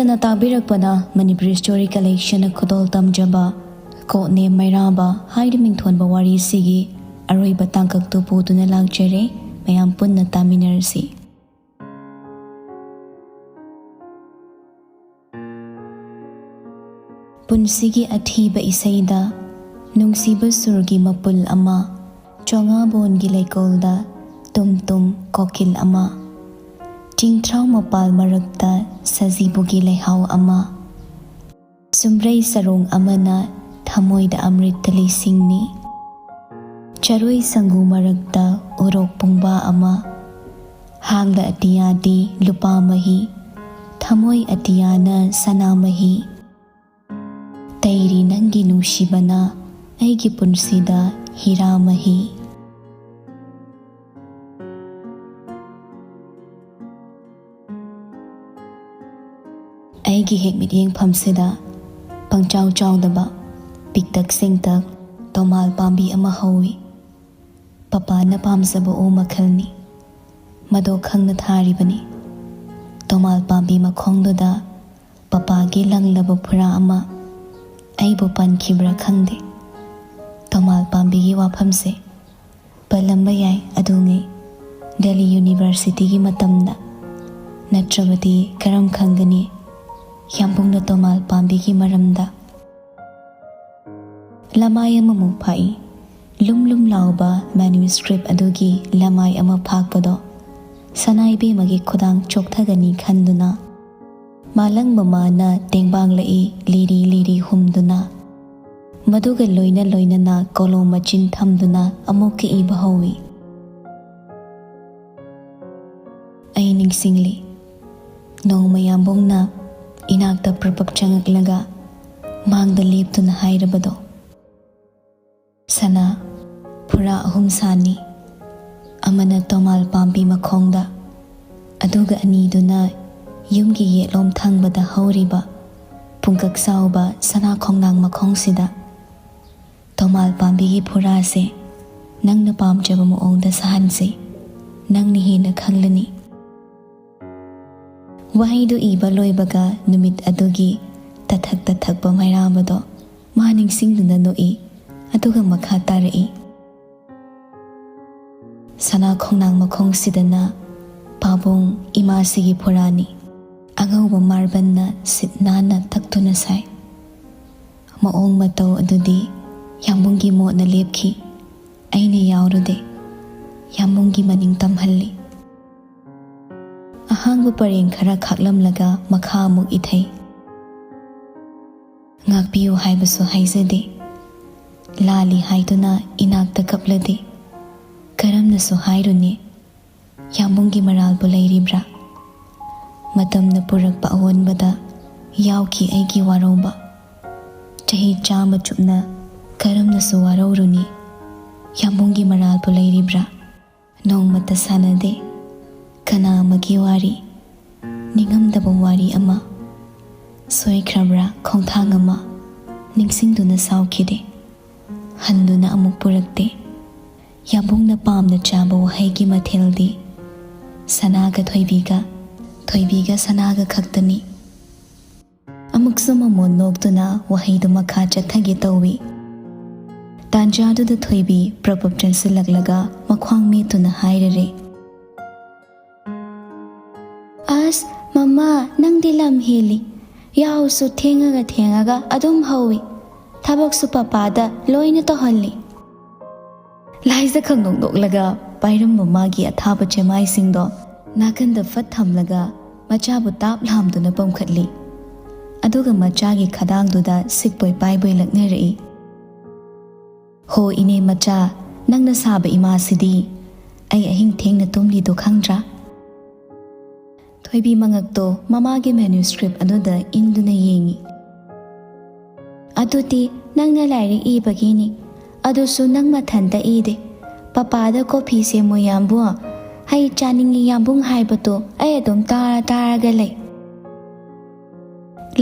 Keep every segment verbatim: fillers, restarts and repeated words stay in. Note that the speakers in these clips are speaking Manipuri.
ꯅ ꯇꯥꯕꯤꯔꯛꯄꯅ ꯃꯅꯤꯄꯨꯔꯤ ꯁ꯭ꯇꯣꯔꯤ ꯀꯂꯦꯛꯁꯟꯅ ꯈꯨꯗꯣꯜ ꯇꯝꯖꯕ ꯀꯣꯛꯅꯦꯝ ꯃꯩꯔꯥꯕ ꯍꯥꯏꯔꯤꯕ ꯃꯤꯡꯊꯣꯟꯕ ꯋꯥꯔꯤꯁꯤꯒꯤ ꯑꯔꯣꯏꯕ ꯇꯥꯡꯀꯛꯇꯨ ꯄꯨꯗꯨꯅ ꯂꯥꯛꯆꯔꯦ꯫ ꯃꯌꯥꯝ ꯄꯨꯟꯅ ꯇꯥꯃꯤꯟꯅꯔꯁꯤ꯫ ꯄꯨꯟꯁꯤꯒꯤ ꯑꯊꯤꯕ ꯏꯁꯩꯗ ꯅꯨꯡꯁꯤꯕ ꯁꯨꯔꯒꯤ ꯃꯄꯨꯜ ꯑꯃ, ꯆꯣꯉꯥꯕꯣꯟꯒꯤ ꯂꯩꯀꯣꯜꯗ ꯇꯨꯝ ꯇꯨꯝ ꯀꯣꯀꯤꯜ ꯑꯃ, ꯆꯤꯡꯊ꯭ꯔꯥꯎ ꯃꯄꯥꯜ ꯃꯔꯛꯇ ꯁꯖꯤꯕꯨꯒꯤ ꯂꯩꯍꯥꯎ ꯑꯃ, ꯆꯨꯝꯕ꯭ꯔꯩ ꯆꯔꯣꯡ ꯑꯃꯅ ꯊꯃꯣꯏꯗ ꯑꯃ꯭ꯔꯤꯠꯇ ꯂꯤꯁꯤꯡꯅꯤ꯫ ꯆꯔꯣꯏ ꯁꯪꯒꯨ ꯃꯔꯛꯇ ꯎꯔꯣꯛ ꯄꯨꯡꯕꯥ ꯑꯃ, ꯍꯥꯡꯗ ꯑꯇꯤꯌꯥꯗꯤ ꯂꯨꯄꯥ ꯃꯍꯤ, ꯊꯃꯣꯏ ꯑꯇꯤꯌꯥꯅ ꯁꯅꯥ ꯃꯍꯤ꯫ ꯇꯩꯔꯤ ꯅꯪꯒꯤ ꯅꯨꯡꯁꯤꯕꯅ ꯑꯩꯒꯤ ꯄꯨꯟꯁꯤꯗ ꯍꯤꯔꯥ ꯃꯍꯤ꯫ ꯑꯩꯒꯤ ꯍꯦꯛ ꯃꯤꯠꯌꯦꯡꯐꯝꯁꯤꯗ ꯄꯪꯆꯥꯎ ꯆꯥꯎꯗꯕ ꯄꯤꯛꯇꯛ ꯁꯦꯡꯇꯛ ꯇꯣꯃꯥꯜ ꯄꯥꯝꯕꯤ ꯑꯃ ꯍꯧꯏ꯫ ꯄꯄꯥꯅ ꯄꯥꯝꯖꯕ ꯎ ꯃꯈꯜꯅꯤ꯫ ꯃꯗꯣ ꯈꯪꯅ ꯊꯥꯔꯤꯕꯅꯤ꯫ ꯇꯣꯃꯥꯜ ꯄꯥꯝꯕꯤ ꯃꯈꯣꯡꯗꯨꯗ ꯄꯄꯥꯒꯤ ꯂꯪꯂꯕ ꯐꯨꯔꯥ ꯑꯃ꯫ ꯑꯩꯕꯨ ꯄꯟꯈꯤꯕ꯭ꯔꯥ ꯈꯪꯗꯦ꯫ ꯇꯣꯃꯥꯜ ꯄꯥꯝꯕꯤꯒꯤ ꯋꯥꯐꯝꯁꯦ ꯄꯜꯂꯝꯕ ꯌꯥꯏ, ꯑꯗꯨꯉꯩ ꯗꯦꯜꯂꯤ ꯌꯨꯅꯤꯚꯔꯁꯤꯇꯤꯒꯤ ꯃꯇꯝꯗ꯫ ꯅꯠꯇ꯭ꯔꯕꯗꯤ ꯀꯔꯝ ꯈꯪꯒꯅꯤ ꯌꯥꯝꯕꯨꯡꯅ ꯇꯣꯃꯥꯜ ꯄꯥꯝꯕꯤꯒꯤ ꯃꯔꯝꯗ? ꯂꯃꯥꯏ ꯑꯃꯃꯨꯛ ꯐꯥꯛꯏ꯫ ꯂꯨꯝ ꯂꯨꯝ ꯂꯥꯎꯕ ꯃꯦꯅꯨꯁꯀ꯭ꯔꯤꯞ ꯑꯗꯨꯒꯤ ꯂꯃꯥꯏ ꯑꯃ ꯐꯥꯛꯄꯗꯣ ꯁꯅꯥ ꯏꯕꯦꯝꯃꯒꯤ ꯈꯨꯗꯥꯡ ꯆꯣꯛꯊꯒꯅꯤ ꯈꯟꯗꯨꯅ, ꯃꯥꯂꯪ ꯃꯃꯥꯅ ꯇꯦꯡꯕꯥꯡꯂꯛꯏ ꯂꯤꯔꯤ ꯂꯤꯔꯤ ꯍꯨꯝꯗꯨꯅ꯫ ꯃꯗꯨꯒ ꯂꯣꯏꯅ ꯂꯣꯏꯅꯅ ꯀꯣꯂꯣꯝ ꯃꯆꯤꯟ ꯊꯝꯗꯨꯅ ꯑꯃꯨꯛꯀ ꯏꯕ ꯍꯧꯏ꯫ ꯑꯩ ꯅꯤꯡꯁꯤꯡꯂꯤ, ꯅꯣꯡꯃ ꯌꯥꯝꯕꯨꯡꯅ ꯏꯅꯥꯛꯇ ꯄ꯭ꯔꯄꯛ ꯆꯪꯉꯛꯂꯒ ꯃꯥꯡꯗ ꯂꯦꯞꯇꯨꯅ ꯍꯥꯏꯔꯕꯗꯣ, "ꯁꯅꯥ, ꯐꯨꯔꯥ ꯑꯍꯨꯝ ꯁꯥꯅꯤ, ꯑꯃꯅ ꯇꯣꯃꯥꯜ ꯄꯥꯝꯕꯤ ꯃꯈꯣꯡꯗ, ꯑꯗꯨꯒ ꯑꯅꯤꯗꯨꯅ ꯌꯨꯝꯒꯤ ꯌꯦꯠꯂꯣꯝ ꯊꯪꯕꯗ ꯍꯧꯔꯤꯕ ꯄꯨꯡꯀꯛ ꯆꯥꯎꯕ ꯁꯅꯥ ꯈꯣꯡꯅꯥꯡ ꯃꯈꯣꯡꯁꯤꯗ꯫ ꯇꯣꯃꯥꯜ ꯄꯥꯝꯕꯤꯒꯤ ꯐꯨꯔꯥꯁꯦ ꯅꯪꯅ ꯄꯥꯝꯖꯕ ꯃꯑꯣꯡꯗ ꯁꯥꯍꯟꯁꯤ꯫ ꯅꯪꯅ ꯍꯦꯟꯅ ꯈꯪꯂꯅꯤ꯫" ꯋꯥꯍꯩꯗꯨ ꯏꯕ ꯂꯣꯏꯕꯒ ꯅꯨꯃꯤꯠ ꯑꯗꯨꯒꯤ ꯇꯊꯛ ꯇꯊꯛꯄ ꯃꯩꯔꯥꯕꯗꯣ ꯃꯥ ꯅꯤꯡꯁꯤꯡꯗꯨꯅ ꯅꯣꯛꯏ, ꯑꯗꯨꯒ ꯃꯈꯥ ꯇꯥꯔꯛꯏ꯫ ꯁꯅꯥ ꯈꯣꯡꯅꯥꯡ ꯃꯈꯣꯡꯁꯤꯗꯅ ꯄꯥꯕꯨꯡ ꯏꯃꯥꯁꯤꯒꯤ ꯐꯨꯔꯥꯅꯤ꯫ ꯑꯉꯧꯕ ꯃꯥꯔꯕꯜꯅ ꯁꯤꯠ ꯅꯥꯟꯅ ꯇꯛꯇꯨꯅ ꯁꯥꯏ꯫ ꯃꯑꯣꯡ ꯃꯇꯧ ꯑꯗꯨꯗꯤ ꯌꯥꯝꯕꯨꯡꯒꯤ ꯃꯣꯠꯅ ꯂꯦꯞꯈꯤ꯫ ꯑꯩꯅ ꯌꯥꯎꯔꯨꯗꯦ꯫ ꯌꯥꯝꯕꯨꯡꯒꯤ ꯃꯅꯤꯡ ꯇꯝꯍꯜꯂꯤ꯫ ꯑꯍꯥꯡꯕ ꯄꯔꯦꯡ ꯈꯔ ꯈꯥꯛꯂꯝꯂꯒ ꯃꯈꯥ ꯑꯃꯨꯛ ꯏꯊꯩ꯫ ꯉꯥꯛꯄꯤꯌꯨ ꯍꯥꯏꯕꯁꯨ ꯍꯥꯏꯖꯗꯦ꯫ ꯂꯥꯜꯂꯤ ꯍꯥꯏꯗꯨꯅ ꯏꯅꯥꯛꯇ ꯀꯞꯂꯗꯤ ꯀꯔꯝꯅꯁꯨ ꯍꯥꯏꯔꯨꯅꯤ, ꯌꯥꯝꯕꯨꯡꯒꯤ ꯃꯔꯥꯜꯕꯨ ꯂꯩꯔꯤꯕ꯭ꯔꯥ? ꯃꯇꯝꯅ ꯄꯨꯔꯛꯄ ꯑꯑꯣꯟꯕꯗ ꯌꯥꯎꯈꯤ ꯑꯩꯒꯤ ꯋꯥꯔꯧꯕ꯫ ꯆꯍꯤ ꯆꯥꯝꯃ ꯆꯨꯞꯅ ꯀꯔꯝꯅꯁꯨ ꯋꯥꯔꯧꯔꯨꯅꯤ, ꯌꯥꯝꯕꯨꯡꯒꯤ ꯃꯔꯥꯜꯕꯨ ꯂꯩꯔꯤꯕ꯭ꯔꯥ? ꯅꯣꯡꯃꯇ ꯁꯥꯟꯅꯗꯦ ꯀꯅꯥ ꯑꯃꯒꯤ ꯋꯥꯔꯤ꯫ ꯅꯤꯡꯉꯝꯗꯕ ꯋꯥꯔꯤ ꯑꯃ, ꯁꯣꯏꯈ꯭ꯔꯕ꯭ꯔꯥ ꯈꯣꯡꯊꯥꯡ ꯑꯃ ꯅꯤꯡꯁꯤꯡꯗꯨꯅ ꯁꯥꯎꯈꯤꯗꯦ꯫ ꯍꯟꯗꯨꯅ ꯑꯃꯨꯛ ꯄꯨꯔꯛꯇꯦ꯫ ꯌꯥꯝꯕꯨꯡꯅ ꯄꯥꯝꯅ ꯆꯥꯕ ꯋꯥꯍꯩꯒꯤ ꯃꯊꯦꯜꯗꯤ ꯁꯅꯥꯒ ꯊꯣꯏꯕꯤꯒ, ꯊꯣꯏꯕꯤꯒ ꯁꯅꯥꯒ ꯈꯛꯇꯅꯤ꯫ ꯑꯃꯨꯛꯁꯨ ꯃꯃꯣꯟ ꯅꯣꯛꯇꯨꯅ ꯋꯥꯍꯩꯗꯨ ꯃꯈꯥ ꯆꯠꯊꯒꯦ ꯇꯧꯏ꯫ ꯇꯥꯟꯖꯥꯗꯨꯗ ꯊꯣꯏꯕꯤ ꯄ꯭ꯔꯞ ꯄ꯭ꯔꯞ ꯆꯪꯁꯤꯜꯂꯛꯂꯒ ꯃꯈ꯭ꯋꯥꯡ ꯃꯦꯠꯇꯨꯅ ꯍꯥꯏꯔꯔꯦ꯫ "ꯑꯁ ꯃꯃꯥ, ꯅꯪꯗꯤ ꯂꯝ ꯍꯦꯜꯂꯤ꯫ ꯌꯥꯍꯧꯁꯨ ꯊꯦꯡꯉꯒ ꯊꯦꯡꯉꯒ ꯑꯗꯨꯝ ꯍꯧꯏ꯫ ꯊꯕꯛꯁꯨ ꯄꯄꯥꯗ ꯂꯣꯏꯅ ꯇꯧꯍꯜꯂꯤ꯫" ꯂꯥꯏꯖ ꯈꯪꯅꯣꯛ ꯅꯣꯛꯂꯒ ꯄꯥꯏꯔꯝꯕ ꯃꯥꯒꯤ ꯑꯊꯥꯕ ꯆꯦꯃꯥꯏꯁꯤꯡꯗꯣ ꯅꯥꯀꯟꯗ ꯐꯠ ꯊꯝꯂꯒ ꯃꯆꯥꯕꯨ ꯇꯥꯞ ꯂꯥꯝꯗꯨꯅ ꯄꯝꯈꯠꯂꯤ꯫ ꯑꯗꯨꯒ ꯃꯆꯥꯒꯤ ꯈꯗꯥꯡꯗꯨꯗ ꯁꯤꯠꯄꯣꯏ ꯄꯥꯏꯕꯣꯏ ꯂꯛꯅꯔꯛꯏ꯫ "ꯍꯣ ꯏꯅꯦ ꯃꯆꯥ, ꯅꯪꯅ ꯁꯥꯕ ꯏꯃꯥꯁꯤꯗꯤ ꯑꯩ ꯑꯍꯤꯡ ꯊꯦꯡꯅ ꯇꯨꯝꯂꯤꯗꯣ ꯈꯪꯗ꯭ꯔꯥ?" ꯊꯣꯏꯕꯤ ꯃꯉꯛꯇꯣ ꯃꯃꯥꯒꯤ ꯃꯦꯅꯨꯁꯀ꯭ꯔꯤꯞ ꯑꯗꯨꯗ ꯏꯟꯗꯨꯅ ꯌꯦꯡꯏ꯫ "ꯑꯗꯨꯗꯤ ꯅꯪꯅ ꯂꯥꯏꯔꯤꯛ ꯏꯕꯒꯤꯅꯤ꯫ ꯑꯗꯨꯁꯨ ꯅꯪ ꯃꯊꯟꯇ ꯏꯗꯦ꯫ ꯄꯄꯥꯗ ꯀꯣꯐꯤ ꯁꯦꯝꯃꯨ ꯌꯥꯝꯕꯨꯡ, ꯍꯩ ꯆꯥꯅꯤꯡꯉꯤ ꯌꯥꯝꯕꯨꯡ ꯍꯥꯏꯕꯗꯣ ꯑꯩ ꯑꯗꯨꯝ ꯇꯥꯔ ꯇꯥꯔꯒ ꯂꯩ꯫"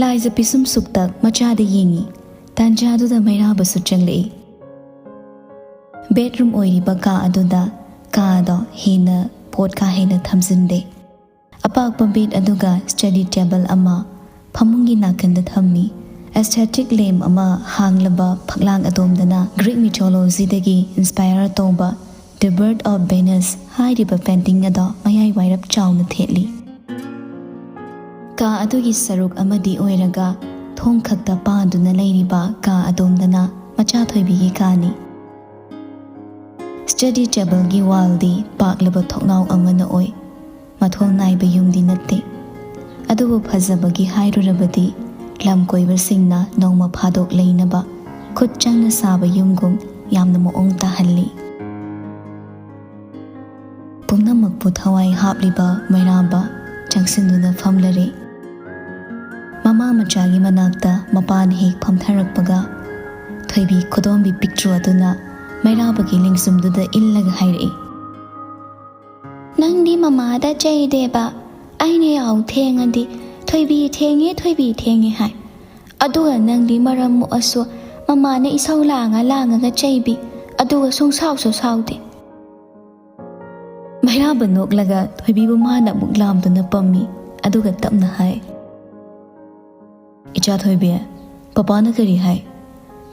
ꯂꯥꯏꯖ ꯄꯤꯁꯨꯝ ꯁꯨꯛꯇ ꯃꯆꯥꯗ ꯌꯦꯡꯏ꯫ ꯇꯥꯟꯖꯥꯗꯨꯗ ꯃꯩꯔꯥꯕꯁꯨ ꯆꯪꯂꯛꯏ꯫ ꯕꯦꯗꯔꯨꯝ ꯑꯣꯏꯔꯤꯕ ꯀꯥ ꯑꯗꯨꯗ ꯀꯥꯗꯣ ꯍꯦꯟꯅ ꯄꯣꯠ ꯀꯥ ꯍꯦꯟꯅ ꯊꯝꯖꯤꯟꯗꯦ꯫ ꯑꯞ ꯑꯄꯥꯛꯄ ꯕꯦꯗ ꯑꯗꯨꯒ ꯁ꯭ꯇꯗꯤ ꯇꯦꯕꯜ ꯑꯃ ꯐꯃꯨꯡꯒꯤ ꯅꯥꯀꯟꯗ ꯊꯝꯃꯤ꯫ ꯑꯦꯁꯊꯦꯇꯤꯛ ꯂꯦꯝ ꯑꯃ ꯍꯥꯡꯂꯕ ꯐꯛꯂꯥꯡ ꯑꯗꯣꯝꯗꯅ ꯒ꯭ꯔꯤꯛ ꯃꯤꯊꯣꯂꯣꯖꯤꯗꯒꯤ ꯏꯟꯁꯄꯥꯌꯔ ꯇꯧꯕ The Birth of Venus ꯍꯥꯏꯔꯤꯕ ꯄꯦꯟꯇꯤꯡ ꯑꯗꯣ ꯃꯌꯥꯏ ꯋꯥꯏꯔꯞ ꯆꯥꯎꯅ ꯊꯦꯠꯂꯤ꯫ ꯀꯥ ꯑꯗꯨꯒꯤ ꯁꯔꯨꯛ ꯑꯃꯗꯤ ꯑꯣꯏꯔꯒ ꯊꯣꯡ ꯈꯛꯇ ꯄꯥꯟꯗꯨꯅ ꯂꯩꯔꯤꯕ ꯀꯥ ꯑꯗꯣꯝꯗꯅ ꯃꯆꯥ ꯊꯣꯏꯕꯤꯒꯤ ꯀꯥꯅꯤ꯫ ꯁ꯭ꯇꯗꯤ ꯇꯦꯕꯜꯒꯤ ꯋꯥꯜꯗꯤ ꯄꯥꯛꯂꯕ ꯊꯣꯡꯅꯥꯎ ꯑꯃꯅ ꯑꯣꯏ꯫ ꯃꯊꯣꯜ ꯅꯥꯏꯕ ꯌꯨꯝꯗꯤ ꯅꯠꯇꯦ꯫ ꯑꯗꯨꯕꯨ ꯐꯖꯕꯒꯤ ꯍꯥꯏꯔꯨꯔꯕꯗꯤ ꯂꯝ ꯀꯣꯏꯕꯁꯤꯡꯅ ꯅꯣꯡꯃ ꯐꯥꯗꯣꯛ ꯂꯩꯅꯕ ꯈꯨꯠ ꯆꯪꯅ ꯁꯥꯕ ꯌꯨꯝꯒꯨꯝ ꯌꯥꯝꯅ ꯃꯑꯣꯡ ꯇꯥꯍꯜꯂꯤ꯫ ꯄꯨꯝꯅꯃꯛꯄꯨ ꯊꯋꯥꯏ ꯍꯥꯞꯂꯤꯕ ꯃꯩꯔꯥꯕ ꯆꯪꯁꯤꯟꯗꯨꯅ ꯐꯝꯂꯔꯦ꯫ ꯃꯃꯥ ꯃꯆꯥꯒꯤ ꯃꯅꯥꯛꯇ ꯃꯄꯥꯅ ꯍꯦꯛ ꯐꯝꯊꯔꯛꯄꯒ ꯊꯣꯏꯕꯤ ꯈꯨꯗꯣꯝꯕꯤ ꯄꯤꯛꯇ꯭ꯔꯨ ꯑꯗꯨꯅ ꯃꯩꯔꯥꯕꯒꯤ ꯂꯦꯡꯖꯨꯝꯗꯨꯗ ꯏꯜꯂꯒ ꯍꯥꯏꯔꯛꯏ꯫ "ꯅꯪꯗꯤ ꯃꯃꯥꯗ ꯆꯩꯗꯦꯕ, ꯑꯩꯅ ꯌꯥꯍꯧ ꯊꯦꯡꯉꯗꯤ 'ꯊꯣꯏꯕꯤ ꯊꯦꯡꯉꯦ, ꯊꯣꯏꯕꯤ ꯊꯦꯡꯉꯦ' ꯍꯥꯏ꯫ ꯑꯗꯨꯒ ꯅꯪꯗꯤ ꯃꯔꯝ ꯃꯣꯛꯑꯁꯨ ꯃꯃꯥꯅ ꯏꯁꯧ ꯂꯥꯡꯉ ꯂꯥꯡꯉꯒ ꯆꯩꯕꯤ, ꯑꯗꯨꯒ ꯁꯨꯡꯁꯥꯎꯁꯨ ꯁꯥꯎꯗꯦ꯫" ꯃꯩꯔꯥꯕ ꯅꯣꯛꯂꯒ ꯊꯣꯏꯕꯤꯕꯨ ꯃꯥꯅ ꯑꯃꯨꯛ ꯂꯥꯝꯗꯨꯅ ꯄꯝꯃꯤ, ꯑꯗꯨꯒ ꯇꯞꯅ ꯍꯥꯏ, "ꯏꯆꯥ ꯊꯣꯏꯕꯤ, ꯄꯄꯥꯅ ꯀꯔꯤ ꯍꯥꯏ?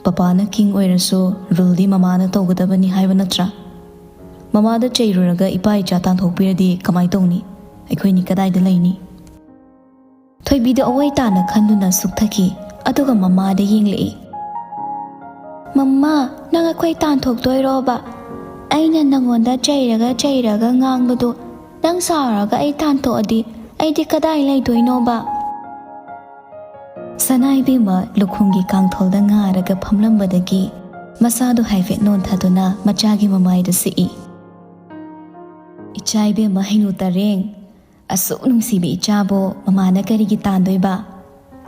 ꯄꯄꯥꯅ ꯀꯤꯡ ꯑꯣꯏꯔꯁꯨ ꯔꯨꯜꯗꯤ ꯃꯃꯥꯅ ꯇꯧꯒꯗꯕꯅꯤ ꯍꯥꯏꯕ ꯅꯠꯇ꯭ꯔꯥ? ꯃꯃꯥꯗ ꯆꯩꯔꯨꯔꯒ ꯏꯄꯥ ꯏꯆꯥ ꯇꯥꯟꯊꯣꯛꯄꯤꯔꯗꯤ ꯀꯃꯥꯏ ꯇꯧꯅꯤ? ꯑꯩꯈꯣꯏꯅꯤ ꯀꯗꯥꯏꯗ ꯂꯩꯅꯤ?" ꯊꯣꯏꯕꯤꯗꯨ ꯑꯋꯣꯏ ꯇꯥꯅ ꯈꯟꯗꯨꯅ ꯁꯨꯛꯊꯈꯤ, ꯑꯗꯨꯒ ꯃꯃꯥꯗ ꯌꯦꯡꯂꯛꯏ꯫ "ꯃꯃꯥ, ꯅꯪ ꯑꯩꯈꯣꯏ ꯇꯥꯟꯊꯣꯛꯇꯣꯏꯔꯣꯕ? ꯑꯩꯅ ꯅꯪꯉꯣꯟꯗ ꯆꯩꯔꯒ ꯆꯩꯔꯒ ꯉꯥꯡꯕꯗꯣ ꯅꯪ ꯁꯥꯎꯔꯒ ꯑꯩ ꯇꯥꯟꯊꯣꯛꯑꯗꯤ ꯑꯩꯗꯤ ꯀꯗꯥꯏ ꯂꯩꯗꯣꯏꯅꯣꯕ?" ꯁꯅꯥ ꯏꯕꯦꯝꯃ ꯂꯨꯈꯣꯡꯒꯤ ꯀꯥꯡꯊꯣꯜꯗ ꯉꯥꯔꯒ ꯐꯝꯂꯝꯕꯗꯒꯤ ꯃꯁꯥꯗꯨ ꯍꯥꯏꯐꯦꯠ ꯅꯣꯟꯊꯗꯨꯅ ꯃꯆꯥꯒꯤ ꯃꯃꯥꯏꯗ ꯁꯤꯛꯏ꯫ "ꯏꯆꯥ ꯏꯕꯦꯝꯃ ꯍꯩꯅꯨ ꯇꯔꯦꯡ, ꯑꯁꯨꯛ ꯅꯨꯡꯁꯤꯕ ꯏꯆꯥꯕꯨ ꯃꯃꯥꯅ ꯀꯔꯤꯒꯤ ꯇꯥꯟꯗꯣꯏꯕ?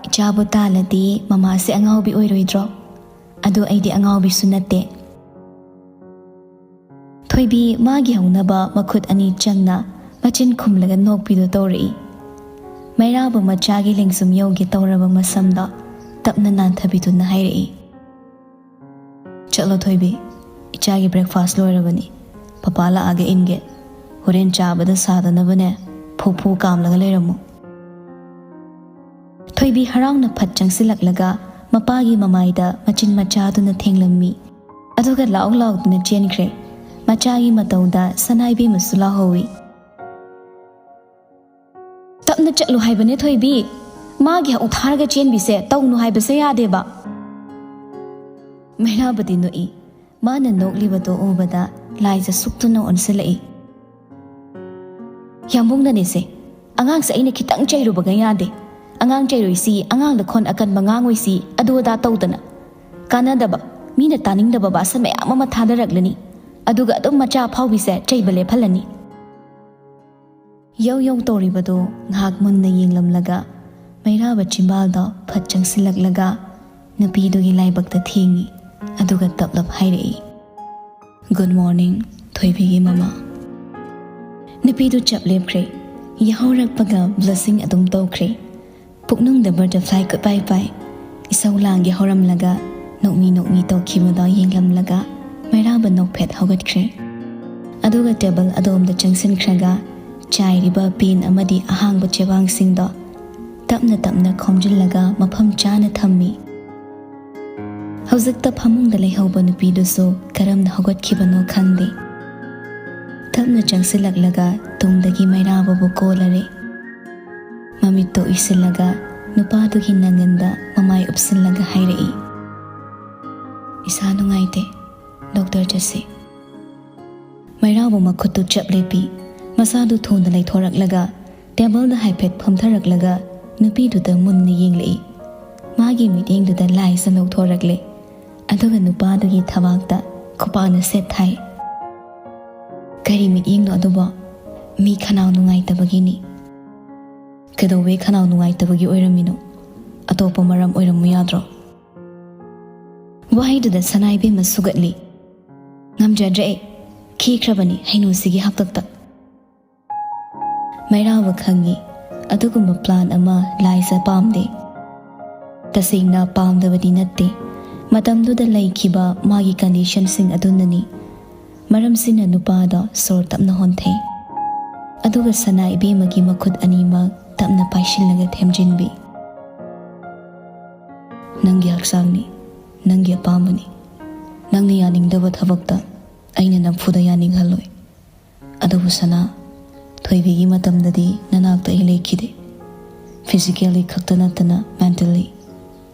ꯏꯆꯥꯕꯨ ꯇꯥꯜꯂꯗꯤ ꯃꯃꯥꯁꯦ ꯑꯉꯥꯎꯕꯤ ꯑꯣꯏꯔꯣꯏꯗ꯭ꯔꯣ? ꯑꯗꯣ ꯑꯩꯗꯤ ꯑꯉꯥꯎꯕꯤꯁꯨ ꯅꯠꯇꯦ꯫" ꯊꯣꯏꯕꯤ ꯃꯥꯒꯤ ꯍꯧꯅꯕ ꯃꯈꯨꯠ ꯑꯅꯤ ꯆꯪꯅ ꯃꯆꯤꯟ ꯈꯨꯝꯂꯒ ꯅꯣꯛꯄꯤꯗꯨ ꯇꯧꯔꯛꯏ꯫ ꯃꯩꯔꯥꯕ ꯃꯆꯥꯒꯤ ꯂꯦꯡꯖꯨꯝ ꯌꯧꯒꯦ ꯇꯧꯔꯕ ꯃꯁꯝꯗꯣ ꯇꯞꯅ ꯅꯥꯟꯊꯕꯤꯗꯨꯅ ꯍꯥꯏꯔꯛꯏ, "ꯆꯠꯂꯣ ꯊꯣꯏꯕꯤ, ꯏꯆꯥꯒꯤ ꯕ꯭ꯔꯦꯛꯐꯥꯁ ꯂꯣꯏꯔꯕꯅꯤ꯫ ꯄꯄꯥ ꯂꯥꯛꯑꯒ ꯏꯟꯒꯦ꯫ ꯍꯣꯔꯦꯟ ꯆꯥꯕꯗ ꯁꯥꯗꯅꯕꯅꯦ, ꯐꯨ ꯐꯨ ꯀꯥꯝꯂꯒ ꯂꯩꯔꯝꯃꯨ꯫ ꯊꯣꯏꯕꯤ ꯍꯔꯥꯎꯅ ꯐꯠ ꯆꯪꯁꯤꯜꯂꯛꯂꯒ ꯃꯄꯥꯒꯤ ꯃꯃꯥꯏꯗ ꯃꯆꯤꯟ ꯃꯆꯥꯗꯨꯅ ꯊꯦꯡꯂꯝꯃꯤ꯫ ꯑꯗꯨꯒ ꯂꯥꯎ ꯂꯥꯎꯗꯨꯅ ꯆꯦꯟꯈ꯭ꯔꯦ꯫ ꯃꯆꯥꯒꯤ ꯃꯇꯧꯗ ꯁꯅꯥꯏꯕꯦꯝꯃꯁꯨ ꯂꯥꯎꯍꯧꯏ꯫ "ꯇꯞꯅ ꯆꯠꯂꯨ ꯍꯥꯏꯕꯅꯦ ꯊꯣꯏꯕꯤ, ꯃꯥꯒꯤ ꯍꯧ ꯊꯥꯔꯒ ꯆꯦꯟꯕꯤꯁꯦ ꯇꯧꯅꯨ ꯍꯥꯏꯕꯁꯦ ꯌꯥꯗꯦꯕ꯫" ꯃꯩꯔꯥꯕꯗꯤ ꯅꯣꯛꯏ꯫ ꯃꯥꯅ ꯅꯣꯛꯂꯤꯕꯗꯣ ꯎꯕꯗ ꯂꯥꯏꯖ ꯁꯨꯛꯇꯨꯅ ꯑꯣꯟꯁꯤꯜꯂꯛꯏ꯫ "ꯌꯥꯝꯕꯨꯡꯅꯅꯦꯁꯦ, ꯑꯉꯥꯡꯁꯦ ꯑꯩꯅ ꯈꯤꯇꯪ ꯆꯩꯔꯨꯕꯒ ꯌꯥꯗꯦ꯫ ꯑꯉꯥꯡ ꯆꯩꯔꯨꯏꯁꯤ, ꯑꯉꯥꯡꯗ ꯈꯣꯟ ꯑꯀꯟꯕ ꯉꯥꯡꯉꯣꯏꯁꯤ, ꯑꯗꯨ ꯑꯗꯥ ꯇꯧꯗꯅ꯫ ꯀꯥꯟꯅꯗꯕ, ꯃꯤꯅ ꯇꯥꯅꯤꯡꯗꯕ ꯚꯥꯁꯟ ꯃꯌꯥꯝ ꯑꯃ ꯊꯥꯗꯔꯛꯂꯅꯤ꯫ ꯑꯗꯨꯒ ꯑꯗꯨꯝ ꯃꯆꯥ ꯑꯐꯥꯎꯕꯤꯁꯦ ꯆꯩꯕ ꯂꯦꯞꯍꯜꯂꯅꯤ꯫" ꯌꯧ ꯌꯧ ꯇꯧꯔꯤꯕꯗꯣ ꯉꯥꯏꯍꯥꯛ ꯃꯨꯟꯅ ꯌꯦꯡꯂꯝꯂꯒ ꯃꯩꯔꯥꯕ ꯆꯤꯝꯕꯥꯜꯗꯣ ꯐꯠ ꯆꯪꯁꯤꯜꯂꯛꯂꯒ ꯅꯨꯄꯤꯗꯨꯒꯤ ꯂꯥꯏꯕꯛꯇ ꯊꯦꯡꯉꯤ꯫ ꯑꯗꯨꯒ ꯇꯞꯂꯞ ꯍꯥꯏꯔꯛꯏ, "Good morning, ꯊꯣꯏꯕꯤꯒꯤ ꯃꯃꯥ꯫" ꯅꯨꯄꯤꯗꯨ ꯆꯞ ꯂꯦꯞꯈ꯭ꯔꯦ꯫ ꯌꯥꯍꯧꯔꯛꯄꯒ blushing ꯑꯗꯨꯝ ꯇꯧꯈ꯭ꯔꯦ꯫ ꯄꯨꯛꯅꯨꯡꯗ butterfly ꯀꯣꯏꯄꯥꯏ ꯄꯥꯏ꯫ ꯏꯁꯧ ꯂꯥꯡꯒꯦ ꯍꯧꯔꯝꯂꯒ ꯅꯣꯛꯃꯤ ꯅꯣꯛꯃꯤ ꯇꯧꯈꯤꯕꯗꯣ ꯌꯦꯡꯂꯝꯂꯒ ꯃꯩꯔꯥꯕ ꯅꯣꯛꯐꯦꯠ ꯍꯧꯒꯠꯈ꯭ꯔꯦ꯫ ꯑꯗꯨꯒ table ꯑꯗꯣꯝꯗ ꯆꯪꯁꯤꯟꯈ꯭ꯔꯒ ꯆꯥꯏꯔꯤꯕ pen ꯑꯃꯗꯤ ꯑꯍꯥꯡꯕ ꯆꯦꯕꯥꯡꯁꯤꯡꯗꯣ ꯇꯞꯅ ꯇꯞꯅ ꯈꯣꯝꯖꯤꯜꯂꯒ ꯃꯐꯝ ꯆꯥꯅ ꯊꯝꯃꯤ꯫ ꯍꯧꯖꯤꯛꯇ ꯐꯃꯨꯡꯗ ꯂꯩꯍꯧꯕ ꯅꯨꯄꯤꯗꯨꯁꯨ ꯀꯔꯝꯅ ꯍꯧꯒꯠꯈꯤꯕꯅꯣ ꯈꯪꯗꯦ꯫ ꯇꯞꯅ ꯆꯪꯁꯤꯜꯂꯛꯂꯒ ꯇꯨꯡꯗꯒꯤ ꯃꯩꯔꯥꯕꯕꯨ ꯀꯣꯜꯂꯔꯦ꯫ ꯃꯃꯤꯠꯇꯣ ꯎꯏꯁꯤꯜꯂꯒ ꯅꯨꯄꯥꯗꯨꯒꯤ ꯅꯪꯒꯟꯗ ꯃꯃꯥꯏ ꯎꯞꯁꯤꯜꯂꯒ ꯍꯥꯏꯔꯛꯏ, "ꯏꯁꯥ ꯅꯨꯡꯉꯥꯏꯇꯦ, doctor ꯆꯠꯁꯤ꯫" ꯃꯩꯔꯥꯕ ꯃꯈꯨꯠꯇꯨ ꯆꯞ ꯂꯦꯞꯄꯤ꯫ ꯃꯁꯥꯗꯨ ꯊꯨꯅ ꯂꯩꯊꯣꯔꯛꯂꯒ tableꯗ ꯍꯥꯏꯐꯦꯠ ꯐꯝꯊꯔꯛꯂꯒ ꯅꯨꯄꯤꯗꯨꯗ ꯃꯨꯟꯅ ꯌꯦꯡꯂꯛꯏ꯫ ꯃꯥꯒꯤ ꯃꯤꯠꯌꯦꯡꯗꯨꯗ ꯂꯥꯏꯁ ꯅꯧꯊꯣꯔꯛꯂꯦ꯫ ꯑꯗꯨꯒ ꯅꯨꯄꯥꯗꯨꯒꯤ ꯊꯕꯥꯛꯇ ꯈꯨꯄꯥꯛꯅ ꯁꯦꯠ ꯊꯥꯏ꯫ "ꯀꯔꯤ ꯃꯤꯠꯌꯦꯡꯅꯣ ꯑꯗꯨꯕꯣ? ꯃꯤ ꯈꯅꯥꯎ ꯅꯨꯡꯉꯥꯏꯇꯕꯒꯤꯅꯤ꯫" "ꯀꯩꯗꯧꯕꯩ ꯈꯅꯥꯎ ꯅꯨꯡꯉꯥꯏꯇꯕꯒꯤ ꯑꯣꯏꯔꯝꯃꯤꯅꯣ? ꯑꯇꯣꯞꯄ ꯃꯔꯝ ꯑꯣꯏꯔꯝꯃꯨ ꯌꯥꯗ꯭ꯔꯣ?" ꯋꯥꯍꯩꯗꯨꯗ ꯁꯅꯥꯏꯕꯦꯝꯃ ꯁꯨꯒꯠꯂꯤ꯫ "ꯉꯝꯖꯗ꯭ꯔꯦ ꯑꯩ꯫ ꯈꯤꯈ꯭ꯔꯕꯅꯤ ꯍꯩꯅꯨꯁꯤꯒꯤ ꯍꯥꯛꯇꯛꯇ꯫" ꯃꯩꯔꯥꯕ ꯈꯪꯉꯤ, ꯑꯗꯨꯒꯨꯝꯕ plan ꯑꯃ ꯂꯥꯏꯖ ꯄꯥꯝꯗꯦ꯫ ꯇꯁꯦꯡꯅ ꯄꯥꯝꯗꯕꯗꯤ ꯅꯠꯇꯦ, ꯃꯇꯝꯗꯨꯗ ꯂꯩꯈꯤꯕ ꯃꯥꯒꯤ conditionꯁꯤꯡ ꯑꯗꯨꯅꯅꯤ꯫ ꯃꯔꯝꯁꯤꯅ ꯅꯨꯄꯥꯗꯣ ꯁꯣꯔ ꯇꯞꯅ ꯍꯣꯟꯊꯩ꯫ ꯑꯗꯨꯒ ꯁꯅꯥ ꯏꯕꯦꯝꯃꯒꯤ ꯃꯈꯨꯠ ꯑꯅꯤꯃꯛ ꯇꯞꯅ ꯄꯥꯏꯁꯤꯜꯂꯒ ꯊꯦꯝꯖꯤꯟꯕꯤ꯫ "ꯅꯪꯒꯤ ꯍꯛꯆꯥꯡꯅꯤ, ꯅꯪꯒꯤ ꯑꯄꯥꯝꯕꯅꯤ꯫ ꯅꯪꯅ ꯌꯥꯅꯤꯡꯗꯕ ꯊꯕꯛꯇ ꯑꯩꯅ ꯅꯝꯐꯨꯗ ꯌꯥꯅꯤꯡꯍꯜꯂꯣꯏ꯫ ꯑꯗꯨꯕꯨ ꯁꯅꯥ, ꯊꯣꯏꯕꯤꯒꯤ ꯃꯇꯝꯗꯗꯤ ꯅꯅꯥꯛꯇ ꯑꯩ ꯂꯩꯈꯤꯗꯦ꯫ Physically ꯈꯛꯇ ꯅꯠꯇꯅ mentally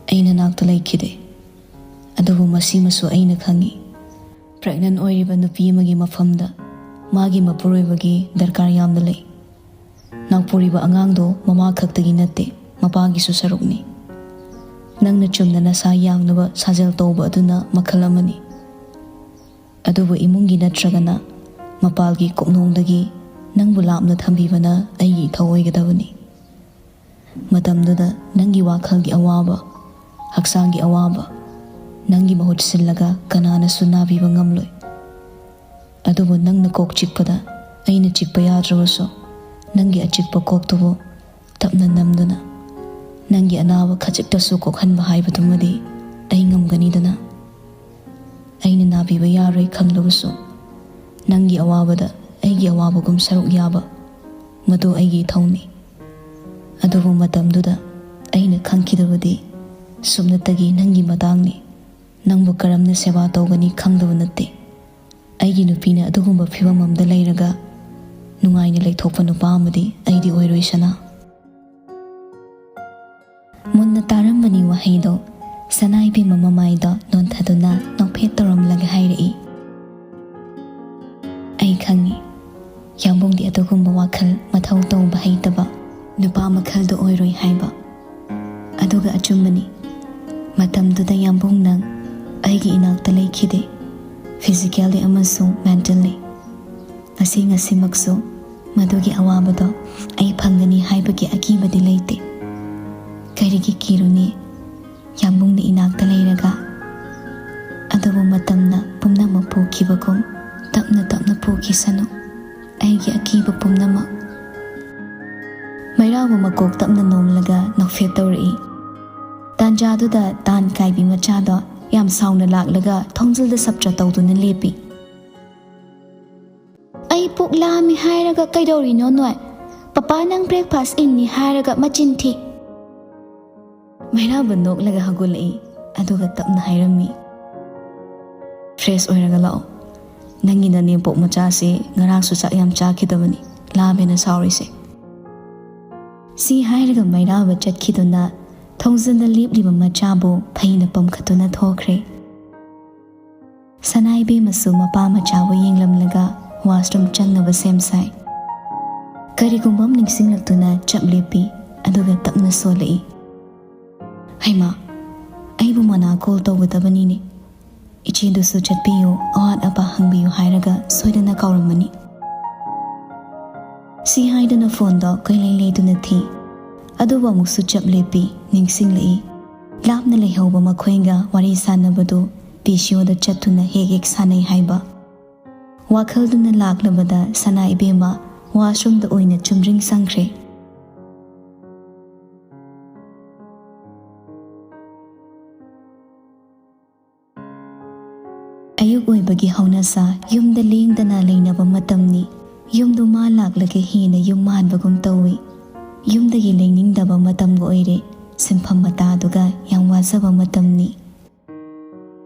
ꯑꯩ ꯅꯅꯥꯛꯇ ꯂꯩꯈꯤꯗꯦ꯫ ꯑꯗꯨꯕꯨ ꯃꯁꯤꯃꯁꯨ ꯑꯩꯅ ꯈꯪꯏ꯫ Pregnant ꯑꯣꯏꯔꯤꯕ ꯅꯨꯄꯤ ꯑꯃꯒꯤ ꯃꯐꯝꯗ ꯃꯥꯒꯤ ꯃꯄꯨꯔꯣꯏꯕꯒꯤ ꯗꯔꯀꯥꯔ ꯌꯥꯝꯅ ꯂꯩ꯫ ꯅꯥꯎꯄꯨꯔꯤꯕ ꯑꯉꯥꯡꯗꯣ ꯃꯃꯥ ꯈꯛꯇꯒꯤ ꯅꯠꯇꯦ, ꯃꯄꯥꯒꯤꯁꯨ ꯁꯔꯨꯛꯅꯤ꯫ ꯅꯪꯅ ꯆꯨꯝꯅ ꯅꯁꯥ ꯌꯥꯡꯅꯕ ꯁꯥꯖꯦꯜ ꯇꯧꯕ ꯑꯗꯨꯅ ꯃꯈꯜ ꯑꯃꯅꯤ꯫ ꯑꯗꯨꯕꯨ ꯏꯃꯨꯡꯒꯤ ꯅꯠꯇ꯭ꯔꯒꯅ ꯃꯄꯥꯜꯒꯤ ꯀꯣꯛꯅꯣꯡꯗꯒꯤ ꯅꯪꯕꯨ ꯂꯥꯞꯅ ꯊꯝꯕꯤꯕꯅ ꯑꯩꯒꯤ ꯏꯊꯧ ꯑꯣꯏꯒꯗꯕꯅꯤ꯫ ꯃꯇꯝꯗꯨꯗ ꯅꯪꯒꯤ ꯋꯥꯈꯜꯒꯤ ꯑꯋꯥꯕ, ꯍꯛꯆꯥꯡꯒꯤ ꯑꯋꯥꯕ, ꯅꯪꯒꯤ ꯃꯍꯨꯠ ꯁꯤꯜꯂꯒ ꯀꯅꯥꯅꯁꯨ ꯅꯥꯕꯤꯕ ꯉꯝꯂꯣꯏ꯫ ꯑꯗꯨꯕꯨ ꯅꯪꯅ ꯀꯣꯛ ꯆꯤꯛꯄꯗ ꯑꯩꯅ ꯆꯤꯛꯄ ꯌꯥꯗ꯭ꯔꯕꯁꯨ, ꯅꯪꯒꯤ ꯑꯆꯤꯛꯄ ꯀꯣꯛꯇꯨꯕꯨ ꯇꯞꯅ ꯅꯝꯗꯨꯅ ꯅꯪꯒꯤ ꯑꯅꯥꯕ ꯈꯖꯤꯛꯇꯁꯨ ꯀꯣꯛꯍꯟꯕ ꯍꯥꯏꯕꯗꯨꯃꯗꯤ ꯑꯩ ꯉꯝꯒꯅꯤꯗꯅ꯫ ꯑꯩꯅ ꯅꯥꯕꯤꯕ ꯌꯥꯔꯣꯏ ꯈꯪꯂꯕꯁꯨ, ꯅꯪꯒꯤ ꯑꯋꯥꯕꯗ ꯑꯩꯒꯤ ꯑꯋꯥꯕꯒꯨꯝ ꯁꯔꯨꯛ ꯌꯥꯕ, ꯃꯗꯨ ꯑꯩꯒꯤ ꯏꯊꯧꯅꯤ꯫ ꯑꯗꯨꯕꯨ ꯃꯇꯝꯗꯨꯗ ꯑꯩꯅ ꯈꯪꯈꯤꯗꯕꯗꯤ ꯁꯨꯞꯅꯇꯒꯤ ꯅꯪꯒꯤ ꯃꯇꯥꯡꯅꯤ꯫ ꯅꯪꯕꯨ ꯀꯔꯝꯅ ꯁꯦꯕꯥ ꯇꯧꯒꯅꯤ ꯈꯪꯗꯕ ꯅꯠꯇꯦ꯫ ꯑꯩꯒꯤ ꯅꯨꯄꯤꯅ ꯑꯗꯨꯒꯨꯝꯕ ꯐꯤꯕꯝ ꯑꯃꯗ ꯂꯩꯔꯒ ꯅꯨꯡꯉꯥꯏꯅ ꯂꯩꯊꯣꯛꯄ ꯅꯨꯄꯥ ꯑꯃꯗꯤ ꯑꯩꯗꯤ ꯑꯣꯏꯔꯣꯏ, ꯁꯅꯥ꯫ ꯃꯨꯟꯅ ꯇꯥꯔꯝꯕꯅꯤ ꯋꯥꯍꯩꯗꯣ꯫ ꯁꯅꯥ ꯏꯕꯦꯝꯃ ꯃꯃꯥꯏꯗꯣ ꯅꯣꯟꯊꯗꯨꯅ ꯅꯣꯛꯐꯦꯠ ꯇꯧꯔꯝꯂꯒ ꯍꯥꯏꯔꯛꯏ, "ꯑꯩ ꯈꯪꯏ, ꯌꯥꯝꯕꯨꯡꯗꯤ ꯑꯗꯨꯒꯨꯝꯕ ꯋꯥꯈꯜ ꯃꯊꯧ ꯇꯧꯕ ꯍꯩꯇꯕ ꯅꯨꯄꯥ ꯃꯈꯜꯗꯣ ꯑꯣꯏꯔꯣꯏ ꯍꯥꯏꯕ꯫ ꯑꯗꯨꯒ ꯑꯆꯨꯝꯕꯅꯤ, ꯃꯇꯝꯗꯨꯗ ꯌꯥꯝꯕꯨꯡ ꯅꯪ ꯑꯩꯒꯤ ꯏꯅꯥꯛꯇ ꯂꯩꯈꯤꯗꯦ, physically ꯑꯃꯁꯨꯡ mentally꯫ ꯉꯁꯤ ꯉꯁꯤꯃꯛꯁꯨ ꯃꯗꯨꯒꯤ ꯑꯋꯥꯕꯗꯣ ꯑꯩ ꯐꯪꯒꯅꯤ ꯍꯥꯏꯕꯒꯤ ꯑꯀꯤꯕꯗꯤ ꯂꯩꯇꯦ꯫ ꯀꯔꯤꯒꯤ ꯀꯤꯔꯨꯅꯤ? ꯌꯥꯝꯕꯨꯡꯅ ꯏꯅꯥꯛꯇ ꯂꯩꯔꯒ꯫ ꯑꯗꯨꯕꯨ ꯃꯇꯝꯅ ꯄꯨꯝꯅꯃꯛ ꯄꯨꯈꯤꯕꯒꯨꯝ ꯇꯞꯅ ꯇꯞꯅ ꯄꯨꯈꯤꯁꯅꯨ ꯑꯩꯒꯤ ꯑꯀꯤꯕ ꯄꯨꯝꯅꯃꯛ꯫" ꯃꯩꯔꯥꯕ ꯃꯀꯣꯛ ꯇꯞꯅ ꯅꯣꯝꯂꯒ ꯅꯣꯛꯐꯦꯠ ꯇꯧꯔꯛꯏ꯫ ꯇꯥꯟꯖꯥꯗꯨꯗ ꯇꯥꯟ ꯀꯥꯏꯕꯤ ꯃꯆꯥꯗꯣ ꯌꯥꯝ ꯁꯥꯎꯅ ꯂꯥꯛꯂꯒ ꯊꯣꯡꯖꯤꯜꯗ ꯁꯞꯇ꯭ꯔ ꯇꯧꯗꯨꯅ ꯂꯦꯞꯄꯤ꯫ "ꯑꯩ "ꯄꯨꯛ ꯂꯥꯝꯃꯤ ꯍꯥꯏꯔꯒ ꯀꯩꯗꯧꯔꯤꯅꯣ ꯅꯣꯏ? ꯄꯄꯥ ꯅꯪ breakfast ꯏꯟꯅꯤ ꯍꯥꯏꯔꯒ ꯃꯆꯤꯟ ꯊꯤ꯫" ꯃꯩꯔꯥꯕ ꯅꯣꯛꯂꯒ ꯍꯧꯒꯠꯂꯛꯏ, ꯑꯗꯨꯒ ꯇꯞꯅ ꯍꯥꯏꯔꯝꯃꯤ, "Fresh ꯑꯣꯏꯔꯒ ꯂꯥꯛꯑꯣ꯫ ꯅꯪꯒꯤ ꯅꯅꯦꯝꯄꯣꯛ ꯃꯆꯥꯁꯦ ꯉꯔꯥꯡꯁꯨ ꯆꯥꯛ ꯌꯥꯝ ꯆꯥꯈꯤꯗꯕꯅꯤ, ꯂꯥꯝꯃꯦꯅ ꯁꯥꯎꯔꯤꯁꯦ꯫" ꯁꯤ ꯍꯥꯏꯔꯒ ꯃꯩꯔꯥꯕ ꯆꯠꯈꯤꯗꯨꯅ ꯊꯣꯡꯖꯤꯟꯗ ꯂꯦꯞꯂꯤꯕ ꯃꯆꯥꯕꯨ ꯐꯩꯅ ꯄꯝꯈꯠꯇꯨꯅ ꯊꯣꯛꯈ꯭ꯔꯦ꯫ ꯁꯅꯥ ꯏꯕꯦꯝꯃꯁꯨ ꯃꯄꯥ ꯃꯆꯥꯕꯨ ꯌꯦꯡꯂꯝꯂꯒ washroom ꯆꯪꯅꯕ ꯁꯦꯝ ꯁꯥꯏ꯫ ꯀꯔꯤꯒꯨꯝꯕ ꯑꯃ ꯅꯤꯡꯁꯤꯡꯂꯛꯇꯨꯅ ꯆꯞ ꯂꯦꯞꯄꯤ, ꯑꯗꯨꯒ ꯇꯞꯅ ꯁꯣꯜꯂꯛꯏ, "ꯍꯩꯃꯥ, ꯑꯩꯕꯨ ꯃꯣꯅꯥ call ꯇꯧꯒꯗꯕꯅꯤꯅꯦ꯫ ꯏꯆꯦꯗꯨꯁꯨ ꯆꯠꯄꯤꯌꯨ, ꯑꯋꯥꯠ ꯑꯄꯥ ꯍꯪꯕꯤꯌꯨ ꯍꯥꯏꯔꯒ ꯁꯣꯏꯗꯅ ꯀꯥꯎꯔꯝꯃꯅꯤ꯫" ꯁꯤ ꯍꯥꯏꯗꯨꯅ phoneꯗꯣ ꯀꯣꯏꯂꯩ ꯂꯩꯗꯨꯅ ꯊꯤ꯫ ꯑꯗꯨꯕꯨ ꯑꯃꯨꯛꯁꯨ ꯆꯞ ꯂꯦꯞꯄꯤ, ꯅꯤꯡꯁꯤꯡꯂꯛꯏ꯫ ꯂꯥꯞꯅ ꯂꯩꯍꯧꯕ ꯃꯈꯣꯏꯒ ꯋꯥꯔꯤ ꯁꯥꯟꯅꯕꯗꯨ PCOꯗ ꯆꯠꯇꯨꯅ ꯍꯦꯛ ꯍꯦꯛ ꯁꯥꯟꯅꯩ ꯍꯥꯏꯕ꯫ ꯋꯥꯈꯜꯗꯨꯅ ꯂꯥꯛꯂꯕꯗ ꯁꯅꯥ ꯏꯕꯦꯝꯃ washroomꯗ ꯑꯣꯏꯅ ꯆꯨꯝꯗ꯭ꯔꯤꯡ ꯆꯪꯈ꯭ꯔꯦ꯫ ꯑꯌꯨꯛ ꯑꯣꯏꯕꯒꯤ ꯍꯧꯅꯁꯥ, ꯌꯨꯝꯗ ꯂꯦꯡꯗꯅ ꯂꯩꯅꯕ ꯃꯇꯝꯅꯤ꯫ ꯌꯨꯝꯗꯨ ꯃꯥ ꯂꯥꯛꯂꯒ ꯍꯦꯟꯅ ꯌꯨꯝ ꯃꯥꯟꯕꯒꯨꯝ ꯇꯧꯏ꯫ ꯌꯨꯝꯗꯒꯤ ꯂꯩꯅꯤꯡꯗꯕ ꯃꯇꯝꯒ ꯑꯣꯏꯔꯦ꯫ ꯁꯤꯟꯐꯝ ꯃꯇꯥꯗꯨꯒ ꯌꯥꯝ ꯋꯥꯖꯕ ꯃꯇꯝꯅꯤ꯫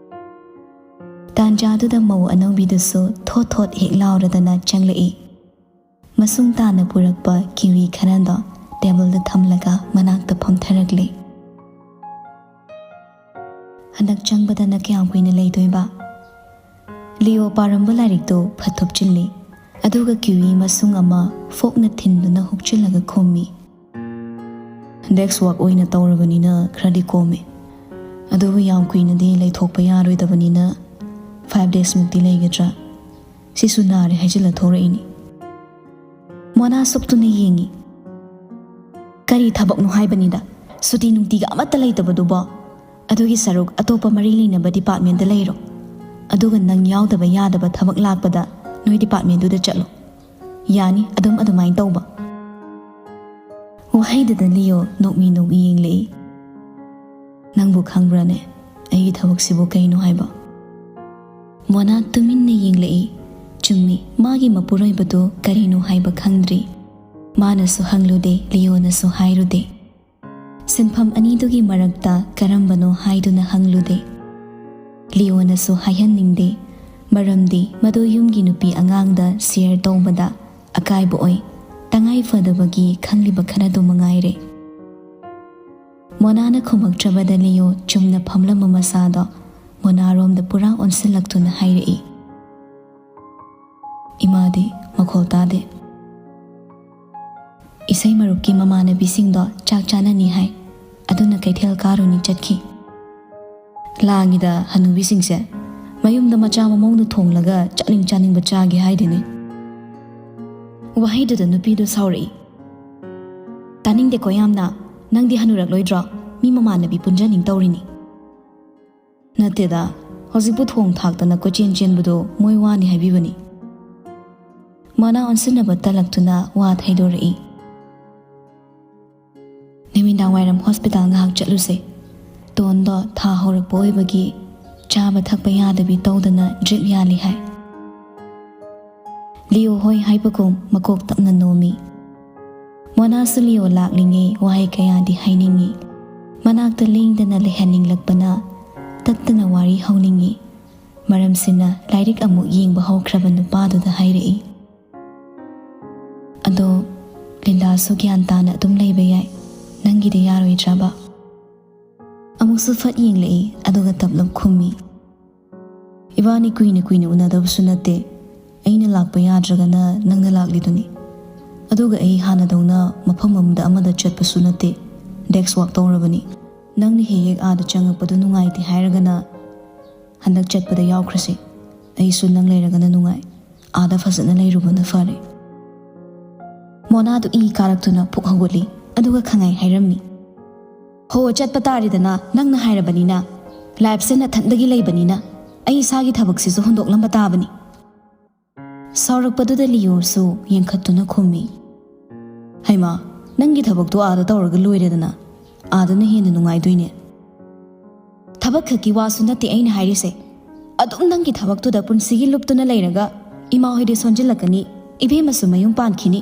ꯇꯥꯟꯖꯥꯗꯨꯗ ꯃꯧ ꯑꯅꯧꯕꯤꯗꯨꯁꯨ ꯊꯣꯠ ꯊꯣꯠ ꯍꯦꯛ ꯂꯥꯎꯔꯗꯅ ꯆꯪꯂꯛꯏ꯫ ꯃꯁꯨꯡ ꯇꯥꯅ ꯄꯨꯔꯛꯄ kiwi ꯈꯔꯗꯣ tableꯗ ꯊꯝꯂꯒ ꯃꯅꯥꯛꯇ ꯐꯝꯊꯔꯛꯂꯦ꯫ "ꯍꯟꯗꯛ ꯆꯪꯕꯗꯅ ꯀꯌꯥꯝ ꯀꯨꯏꯅ ꯂꯩꯗꯣꯏꯕ?" ꯂꯤꯑꯣ ꯄꯥꯔꯝꯕ ꯂꯥꯏꯔꯤꯛꯇꯨ ꯐꯠ ꯊꯨꯞꯆꯤꯜꯂꯤ, ꯑꯗꯨꯒ kiwi ꯃꯁꯨꯡ ꯑꯃ forkꯅ ꯊꯤꯟꯗꯨꯅ ꯍꯨꯛꯆꯤꯜꯂꯒ ꯈꯨꯝꯃꯤ꯫ "Desk work ꯑꯣꯏꯅ ꯇꯧꯔꯕꯅꯤꯅ ꯈꯔꯗꯤ ꯀꯣꯝꯃꯦ, ꯑꯗꯨꯕꯨ ꯌꯥꯝ ꯀꯨꯏꯅꯗꯤ ꯂꯩꯊꯣꯛꯄ ꯌꯥꯔꯣꯏꯗꯕꯅꯤꯅ five daysꯃꯨꯛꯇꯤ ꯂꯩꯒꯗ꯭ꯔꯥ? ꯁꯤꯁꯨ ꯅꯥꯔꯦ ꯍꯥꯏꯖꯤꯜꯂ ꯊꯣꯔꯛꯏꯅꯤ꯫" ꯃꯣꯅꯥ ꯁꯨꯛꯇꯨꯅ ꯌꯦꯡꯉꯤ꯫ "ꯀꯔꯤ ꯊꯕꯛꯅꯣ ꯍꯥꯏꯕꯅꯤꯗ, ꯁꯨꯇꯤ ꯅꯨꯡꯇꯤꯒ ꯑꯃꯠꯇ ꯂꯩꯇꯕꯗꯨꯕꯣ? ꯑꯗꯨꯒꯤ ꯁꯔꯨꯛ ꯑꯇꯣꯞꯄ ꯃꯔꯤ ꯂꯩꯅꯕ departmentꯇ ꯂꯩꯔꯣ꯫ ꯑꯗꯨꯒ ꯅꯪ ꯌꯥꯎꯗꯕ ꯌꯥꯗꯕ ꯊꯕꯛ ꯂꯥꯛꯄꯗ ꯅꯣꯏ departmentꯗꯨꯗ ꯆꯠꯂꯣ꯫ ꯌꯥꯅꯤ ꯑꯗꯨꯝ ꯑꯗꯨꯃꯥꯏꯅ ꯇꯧꯕ꯫" ꯋꯥꯍꯩꯗꯨꯗ ꯂꯤꯑꯣ ꯅꯣꯛꯃꯤ ꯅꯣꯛꯃꯤ ꯌꯦꯡꯂꯛꯏ꯫ "ꯅꯪꯕꯨ ꯈꯪꯕ꯭ꯔꯥꯅꯦ, ꯑꯩꯒꯤ ꯊꯕꯛꯁꯤꯕꯨ ꯀꯩꯅꯣ ꯍꯥꯏꯕ?" ꯃꯣꯅꯥ ꯇꯨꯃꯤꯟꯅ ꯌꯦꯡꯂꯛꯏ꯫ ꯆꯨꯝꯃꯤ, ꯃꯥꯒꯤ ꯃꯄꯨꯔꯣꯏꯕꯗꯨ ꯀꯔꯤꯅꯣ ꯍꯥꯏꯕ ꯈꯪꯗ꯭ꯔꯤ꯫ ꯃꯥꯅꯁꯨ ꯍꯪꯂꯨꯗꯦ, ꯂꯤꯌꯣꯅꯁꯨ ꯍꯥꯏꯔꯨꯗꯦ꯫ ꯁꯤꯟꯐꯝ ꯑꯅꯤꯗꯨꯒꯤ ꯃꯔꯛꯇ ꯀꯔꯝꯕꯅꯣ ꯍꯥꯏꯗꯨꯅ ꯍꯪꯂꯨꯗꯦ꯫ ꯂꯤꯌꯣꯅꯁꯨ ꯍꯥꯏꯍꯟꯅꯤꯡꯗꯦ, ꯃꯔꯝꯗꯤ ꯃꯗꯨ ꯌꯨꯝꯒꯤ ꯅꯨꯄꯤ ꯑꯉꯥꯡꯗ ꯁꯤꯌꯔ ꯇꯧꯕꯗ ꯑꯀꯥꯏꯕ ꯑꯣꯏ꯫ ꯇꯉꯥꯏ ꯐꯗꯕꯒꯤ ꯈꯜꯂꯤꯕ ꯈꯔꯗꯨ ꯃꯉꯥꯏꯔꯦ꯫ ꯃꯣꯅꯥꯅ ꯈꯨꯝꯃꯛꯇ꯭ꯔꯕꯗ ꯂꯤꯌꯣ ꯆꯨꯝꯅ ꯐꯝꯂꯝꯕ ꯃꯁꯥꯗꯣ ꯃꯣꯅꯥꯔꯣꯝꯗ ꯄꯨꯔꯥ ꯑꯣꯟꯁꯤꯜꯂꯛꯇꯨꯅ ꯍꯥꯏꯔꯛꯏ, "ꯏꯃꯥꯗꯤ ꯃꯈꯣꯜ ꯇꯥꯗꯦ꯫ ꯏꯁꯩ ꯃꯔꯨꯞꯀꯤ ꯃꯃꯥꯟꯅꯕꯤꯁꯤꯡꯗꯣ ꯆꯥꯛ ꯆꯥꯅꯅꯤ ꯍꯥꯏ, ꯑꯗꯨꯅ ꯀꯩꯊꯦꯜ ꯀꯥꯔꯨꯅꯤ ꯆꯠꯈꯤ꯫ ꯂꯥꯡꯉꯤꯗ ꯍꯅꯨꯕꯤꯁꯤꯡꯁꯦ, ꯃꯌꯨꯝꯗ ꯃꯆꯥ ꯃꯃꯧꯅ ꯊꯣꯡꯂꯒ ꯆꯥꯅꯤꯡ ꯆꯥꯅꯤꯡꯕ ꯆꯥꯒꯦ ꯍꯥꯏꯗꯦꯅꯦ꯫" ꯋꯥꯍꯩꯗꯨꯗ ꯅꯨꯄꯤꯗꯨ ꯁꯥꯎꯔꯛꯏ꯫ "ꯇꯥꯅꯤꯡꯗꯦꯀꯣ ꯌꯥꯝꯅ꯫ ꯅꯪꯗꯤ ꯍꯅꯨꯔꯛꯂꯣꯏꯗ꯭ꯔꯣ? ꯃꯤ ꯃꯃꯥꯟꯅꯕꯤ ꯄꯨꯟꯖꯅꯤꯡ ꯇꯧꯔꯤꯅꯤ꯫" "ꯅꯠꯇꯦꯗ, ꯍꯧꯖꯤꯛꯄꯨ ꯊꯣꯡ ꯊꯥꯛꯇꯅ ꯀꯣꯏꯆꯦꯟ ꯆꯦꯟꯕꯗꯣ ꯃꯣꯏ ꯋꯥꯅꯤ ꯍꯥꯏꯕꯤꯕꯅꯤ꯫" ꯃꯣꯅꯥ ꯑꯣꯟꯁꯤꯟꯅꯕ ꯇꯜꯂꯛꯇꯨꯅ ꯋꯥ ꯊꯩꯗꯣꯔꯛꯏ꯫ "ꯅꯨꯃꯤꯗꯥꯡ ꯋꯥꯏꯔꯝ ꯍꯣꯁꯄꯤꯇꯥꯜ ꯉꯥꯏꯍꯥꯛ ꯆꯠꯂꯨꯁꯦ꯫" ꯇꯣꯟꯗꯣ ꯊꯥ ꯍꯧꯔꯛꯄ ꯑꯣꯏꯕꯒꯤ ꯆꯥꯕ ꯊꯛꯄ ꯌꯥꯗꯕꯤ ꯇꯧꯗꯅ ꯗ꯭ꯔꯤꯞ ꯌꯥꯜꯂꯤ ꯍꯥꯏ꯫ ꯂꯤꯌꯣ ꯍꯣꯏ ꯍꯥꯏꯕꯒꯨꯝ ꯃꯀꯣꯛ ꯇꯞꯅ ꯅꯣꯝꯃꯤ꯫ ꯃꯣꯅꯥꯁꯨ ꯂꯤꯌꯣ ꯂꯥꯛꯂꯤꯉꯩ ꯋꯥꯍꯩ ꯀꯌꯥꯗꯤ ꯍꯥꯏꯅꯤꯡꯉꯤ꯫ ꯃꯅꯥꯛꯇ ꯂꯦꯡꯗꯅ ꯂꯩꯍꯟꯅꯤꯡꯂꯛꯄꯅ ꯇꯠꯇꯅ ꯋꯥꯔꯤ ꯍꯧꯅꯤꯡꯉꯤ꯫ ꯃꯔꯝꯁꯤꯅ ꯂꯥꯏꯔꯤꯛ ꯑꯃꯨꯛ ꯌꯦꯡꯕ ꯍꯧꯈ꯭ꯔꯕ ꯅꯨꯄꯥꯗꯨꯗ ꯍꯥꯏꯔꯛꯏ, "ꯑꯗꯣ ꯂꯤꯟꯗꯥꯁꯨ ꯒ꯭ꯌꯥꯟ ꯇꯥꯅ ꯑꯗꯨꯝ ꯂꯩꯕ ꯌꯥꯏ, ꯅꯪꯒꯤꯗꯤ ꯌꯥꯔꯣꯏꯗ꯭ꯔꯕ?" ꯑꯃꯨꯛꯁꯨ ꯐꯠ ꯌꯦꯡꯂꯛꯏ, ꯑꯗꯨꯒ ꯇꯞꯂꯞ ꯈꯨꯝꯃꯤ, "ꯏꯕꯥꯅꯤ ꯀꯨꯏꯅ ꯀꯨꯏꯅ ꯎꯅꯗꯕꯁꯨ ꯅꯠꯇꯦ꯫ ꯑꯩꯅ ꯂꯥꯛꯄ ꯌꯥꯗ꯭ꯔꯒꯅ ꯅꯪꯅ ꯂꯥꯛꯂꯤꯗꯨꯅꯤ꯫ ꯑꯗꯨꯒ ꯑꯩ ꯍꯥꯟꯅꯗꯧꯅ ꯃꯐꯝ ꯑꯃꯗ ꯑꯃꯗ ꯆꯠꯄꯁꯨ ꯅꯠꯇꯦ꯫ ꯗꯦꯛꯁ ꯋꯥꯛ ꯇꯧꯔꯕꯅꯤ꯫ ꯅꯪꯅ ꯍꯦꯛ ꯍꯦꯛ ꯑꯥꯗ ꯆꯪꯉꯛꯄꯗꯨ ꯅꯨꯡꯉꯥꯏꯇꯦ ꯍꯥꯏꯔꯒꯅ ꯍꯟꯗꯛ ꯆꯠꯄꯗ ꯌꯥꯎꯈ꯭ꯔꯁꯤ꯫ ꯑꯩꯁꯨ ꯅꯪ ꯂꯩꯔꯒꯅ ꯅꯨꯡꯉꯥꯏ꯫ ꯑꯥꯗ ꯐꯖꯅ ꯂꯩꯔꯨꯕꯅ ꯐꯔꯦ꯫" ꯃꯣꯅꯥꯗꯨ ꯏ ꯀꯥꯔꯛꯇꯨꯅ ꯄꯨꯛ ꯍꯧꯒꯠꯂꯤ, ꯑꯗꯨꯒ ꯈꯪꯉꯥꯏ ꯍꯥꯏꯔꯝꯃꯤ, "ꯍꯣ, ꯆꯠꯄ ꯇꯥꯔꯦꯗꯅ, ꯅꯪꯅ ꯍꯥꯏꯔꯕꯅꯤꯅ꯫ ꯂꯥꯏꯐꯁꯦ ꯅꯊꯟꯗꯒꯤ ꯂꯩꯕꯅꯤꯅ ꯑꯩ ꯏꯁꯥꯒꯤ ꯊꯕꯛꯁꯤꯁꯨ ꯍꯨꯟꯗꯣꯛꯂꯝꯕ ꯇꯥꯕꯅꯤ꯫" ꯁꯥꯎꯔꯛꯄꯗꯨꯗ ꯂꯤꯌꯣꯁꯨ ꯌꯦꯡꯈꯠꯇꯨꯅ ꯈꯨꯝꯃꯤ, "ꯍꯩꯃꯥ, ꯅꯪꯒꯤ ꯊꯕꯛꯇꯣ ꯑꯥꯗ ꯇꯧꯔꯒ ꯂꯣꯏꯔꯦꯗꯅ꯫ ꯑꯥꯗꯅ ꯍꯦꯟꯅ ꯅꯨꯡꯉꯥꯏꯗꯣꯏꯅꯦ꯫" "ꯊꯕꯛ ꯈꯛꯀꯤ ꯋꯥꯁꯨ ꯅꯠꯇꯦ ꯑꯩꯅ ꯍꯥꯏꯔꯤꯁꯦ꯫ ꯑꯗꯨꯝ ꯅꯪꯒꯤ ꯊꯕꯛꯇꯨꯗ ꯄꯨꯟꯁꯤꯒꯤ ꯂꯨꯞꯇꯨꯅ ꯂꯩꯔꯒ "ꯏꯃꯥ ꯍꯣꯏꯗꯤ ꯁꯣꯟꯖꯤꯜꯂꯛꯀꯅꯤ, ꯏꯕꯦꯝꯃꯁꯨ ꯃꯌꯨꯝ ꯄꯥꯟꯈꯤꯅꯤ,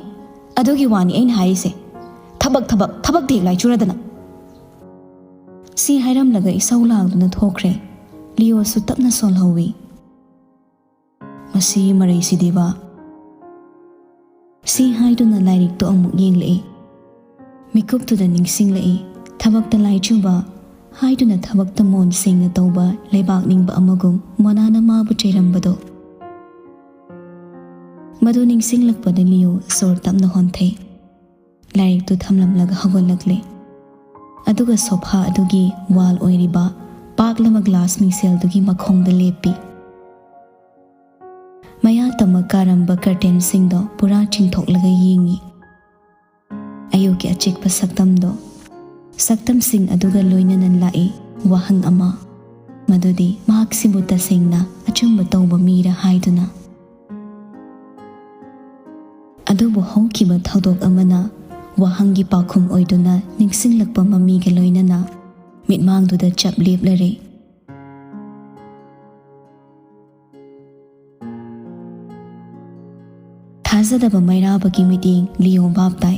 ꯑꯗꯨꯒꯤ ꯋꯥꯅꯤ ꯑꯩꯅ ꯍꯥꯏꯔꯤꯁꯦ꯫ ꯊꯕꯛ, ꯊꯕꯛ, ꯊꯕꯛꯇ ꯍꯦꯛ ꯂꯥꯏꯆꯨꯔꯗꯅ!" ꯁꯤ ꯍꯥꯏꯔꯝꯂꯒ ꯏꯁꯧ ꯂꯥꯡꯗꯨꯅ ꯊꯣꯛꯈ꯭ꯔꯦ꯫ ꯂꯤꯌꯣꯁꯨ ꯇꯞꯅ ꯁꯣꯜꯍꯧꯋꯤ꯫ "ꯃꯁꯤꯒꯤ ꯃꯔꯩꯁꯤꯗꯤꯕ!" ꯁꯤ ꯍꯥꯏꯗꯨꯅ ꯂꯥꯏꯔꯤꯛꯇꯣ ꯑꯃꯨꯛ ꯌꯦꯡꯂꯛꯏ꯫ ꯃꯤꯀꯨꯞꯇꯨꯗ ꯅꯤꯡꯁꯤꯡꯂꯛꯏ, ꯊꯕꯛꯇ ꯂꯥꯏꯆꯨꯕ ꯍꯥꯏꯗꯨꯅ ꯊꯕꯛꯇ ꯃꯣꯟ ꯁꯦꯡꯅ ꯇꯧꯕ ꯂꯩꯕꯥꯛ ꯅꯤꯡꯕ ꯑꯃꯒꯨꯝ ꯃꯣꯅꯥꯅ ꯃꯥꯕꯨ ꯆꯩꯔꯝꯕꯗꯣ꯫ ꯃꯗꯨ ꯅꯤꯡꯁꯤꯡꯂꯛꯄꯗ ꯂꯤꯌꯣ ꯁꯣꯔ ꯇꯞꯅ ꯍꯣꯟꯊꯩ꯫ ꯂꯥꯏꯔꯤꯛꯇꯨ ꯊꯝꯂꯝꯂꯒ ꯍꯧꯒꯠꯂꯛꯂꯦ꯫ ꯑꯗꯨꯒ ꯁꯣꯐꯥ ꯑꯗꯨꯒꯤ ꯋꯥꯜ ꯑꯣꯏꯔꯤꯕ ꯄꯥꯛꯂꯕ ꯒ꯭ꯂꯥꯁ ꯃꯤꯡꯁꯦꯜꯗꯨꯒꯤ ꯃꯈꯣꯡꯗ ꯂꯦꯞꯄꯤ꯫ ꯃꯌꯥ ꯇꯝꯃ ꯀꯥꯔꯝꯕ ꯀꯔꯇꯦꯟꯁꯤꯡꯗꯣ ꯄꯨꯔꯥ ꯆꯤꯡꯊꯣꯛꯂꯒ ꯌꯦꯡꯉꯤ꯫ ꯑꯌꯨꯛꯀꯤ ꯑꯆꯤꯛꯄ ꯁꯛꯇꯝꯗꯣ, ꯁꯛꯇꯝꯁꯤꯡ ꯑꯗꯨꯒ ꯂꯣꯏꯅꯅ ꯂꯥꯛꯏ ꯋꯥꯍꯪ ꯑꯃ, ꯃꯗꯨꯗꯤ ꯃꯍꯥꯛꯁꯤꯕꯨ ꯇꯁꯦꯡꯅ ꯑꯆꯨꯝꯕ ꯇꯧꯕ ꯃꯤꯔ ꯍꯥꯏꯗꯨꯅ꯫ ꯑꯗꯨꯕꯨ ꯍꯧꯈꯤꯕ ꯊꯧꯗꯣꯛ ꯑꯃꯅ ꯋꯥꯍꯪꯒꯤ ꯄꯥꯎꯈꯨꯝ ꯑꯣꯏꯗꯨꯅ ꯅꯤꯡꯁꯤꯡꯂꯛꯄ ꯃꯃꯤꯒ ꯂꯣꯏꯅꯅ ꯃꯤꯠꯃꯥꯡꯗꯨꯗ ꯆꯞ ꯂꯦꯞꯂꯔꯦ꯫ ꯊꯥꯖꯗꯕ ꯃꯩꯔꯥꯕꯒꯤ ꯃꯤꯠꯌꯦꯡ ꯂꯤꯌꯣ ꯚꯥꯞ ꯇꯥꯏ꯫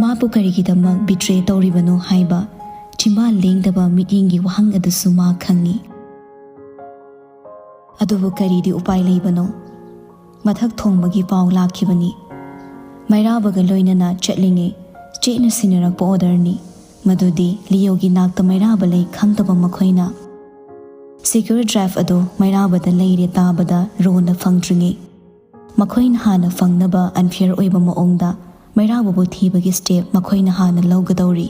ꯃꯥꯕꯨ ꯀꯔꯤꯒꯤꯗꯃꯛ ꯕꯤꯇ꯭ꯔꯦ ꯇꯧꯔꯤꯕꯅꯣ ꯍꯥꯏꯕ ꯆꯤꯝꯕꯥꯜ ꯂꯦꯡꯗꯕ ꯃꯤꯠꯌꯦꯡꯒꯤ ꯋꯥꯍꯪ ꯑꯗꯨꯁꯨ ꯃꯥ ꯈꯪꯏ꯫ ꯑꯗꯨꯕꯨ ꯀꯔꯤꯗꯤ ꯎꯄꯥꯏ ꯂꯩꯕꯅꯣ? ꯃꯊꯛ ꯊꯣꯡꯕꯒꯤ ꯄꯥꯎ ꯂꯥꯛꯈꯤꯕꯅꯤ꯫ ꯃꯩꯔꯥꯕꯒ ꯂꯣꯏꯅꯅ ꯆꯠꯂꯤꯉꯩ ꯆꯦꯠꯅ ꯁꯤꯟꯅꯔꯛꯄ ꯑꯣꯔꯗꯔꯅꯤ꯫ ꯃꯗꯨꯗꯤ ꯂꯤꯌꯣꯒꯤ ꯅꯥꯛꯇ ꯃꯩꯔꯥꯕ ꯂꯩ ꯈꯪꯗꯕ ꯃꯈꯣꯏꯅ꯫ ꯁꯤꯀ꯭ꯌꯨꯔ ꯗ꯭ꯔꯥꯏꯚ ꯑꯗꯨ ꯃꯩꯔꯥꯕꯗ ꯂꯩꯔꯦ ꯇꯥꯕꯗ ꯔꯣꯅ ꯐꯪꯗ꯭ꯔꯤꯉꯩ ꯃꯈꯣꯏꯅ ꯍꯥꯟꯅ ꯐꯪꯅꯕ ꯑꯟꯐꯤꯌꯔ ꯑꯣꯏꯕ ꯃꯑꯣꯡꯗ ꯃꯩꯔꯥꯕꯕꯨ ꯊꯤꯕꯒꯤ ꯁ꯭ꯇꯦꯞ ꯃꯈꯣꯏꯅ ꯍꯥꯟꯅ ꯂꯧꯒꯗꯧꯔꯤ꯫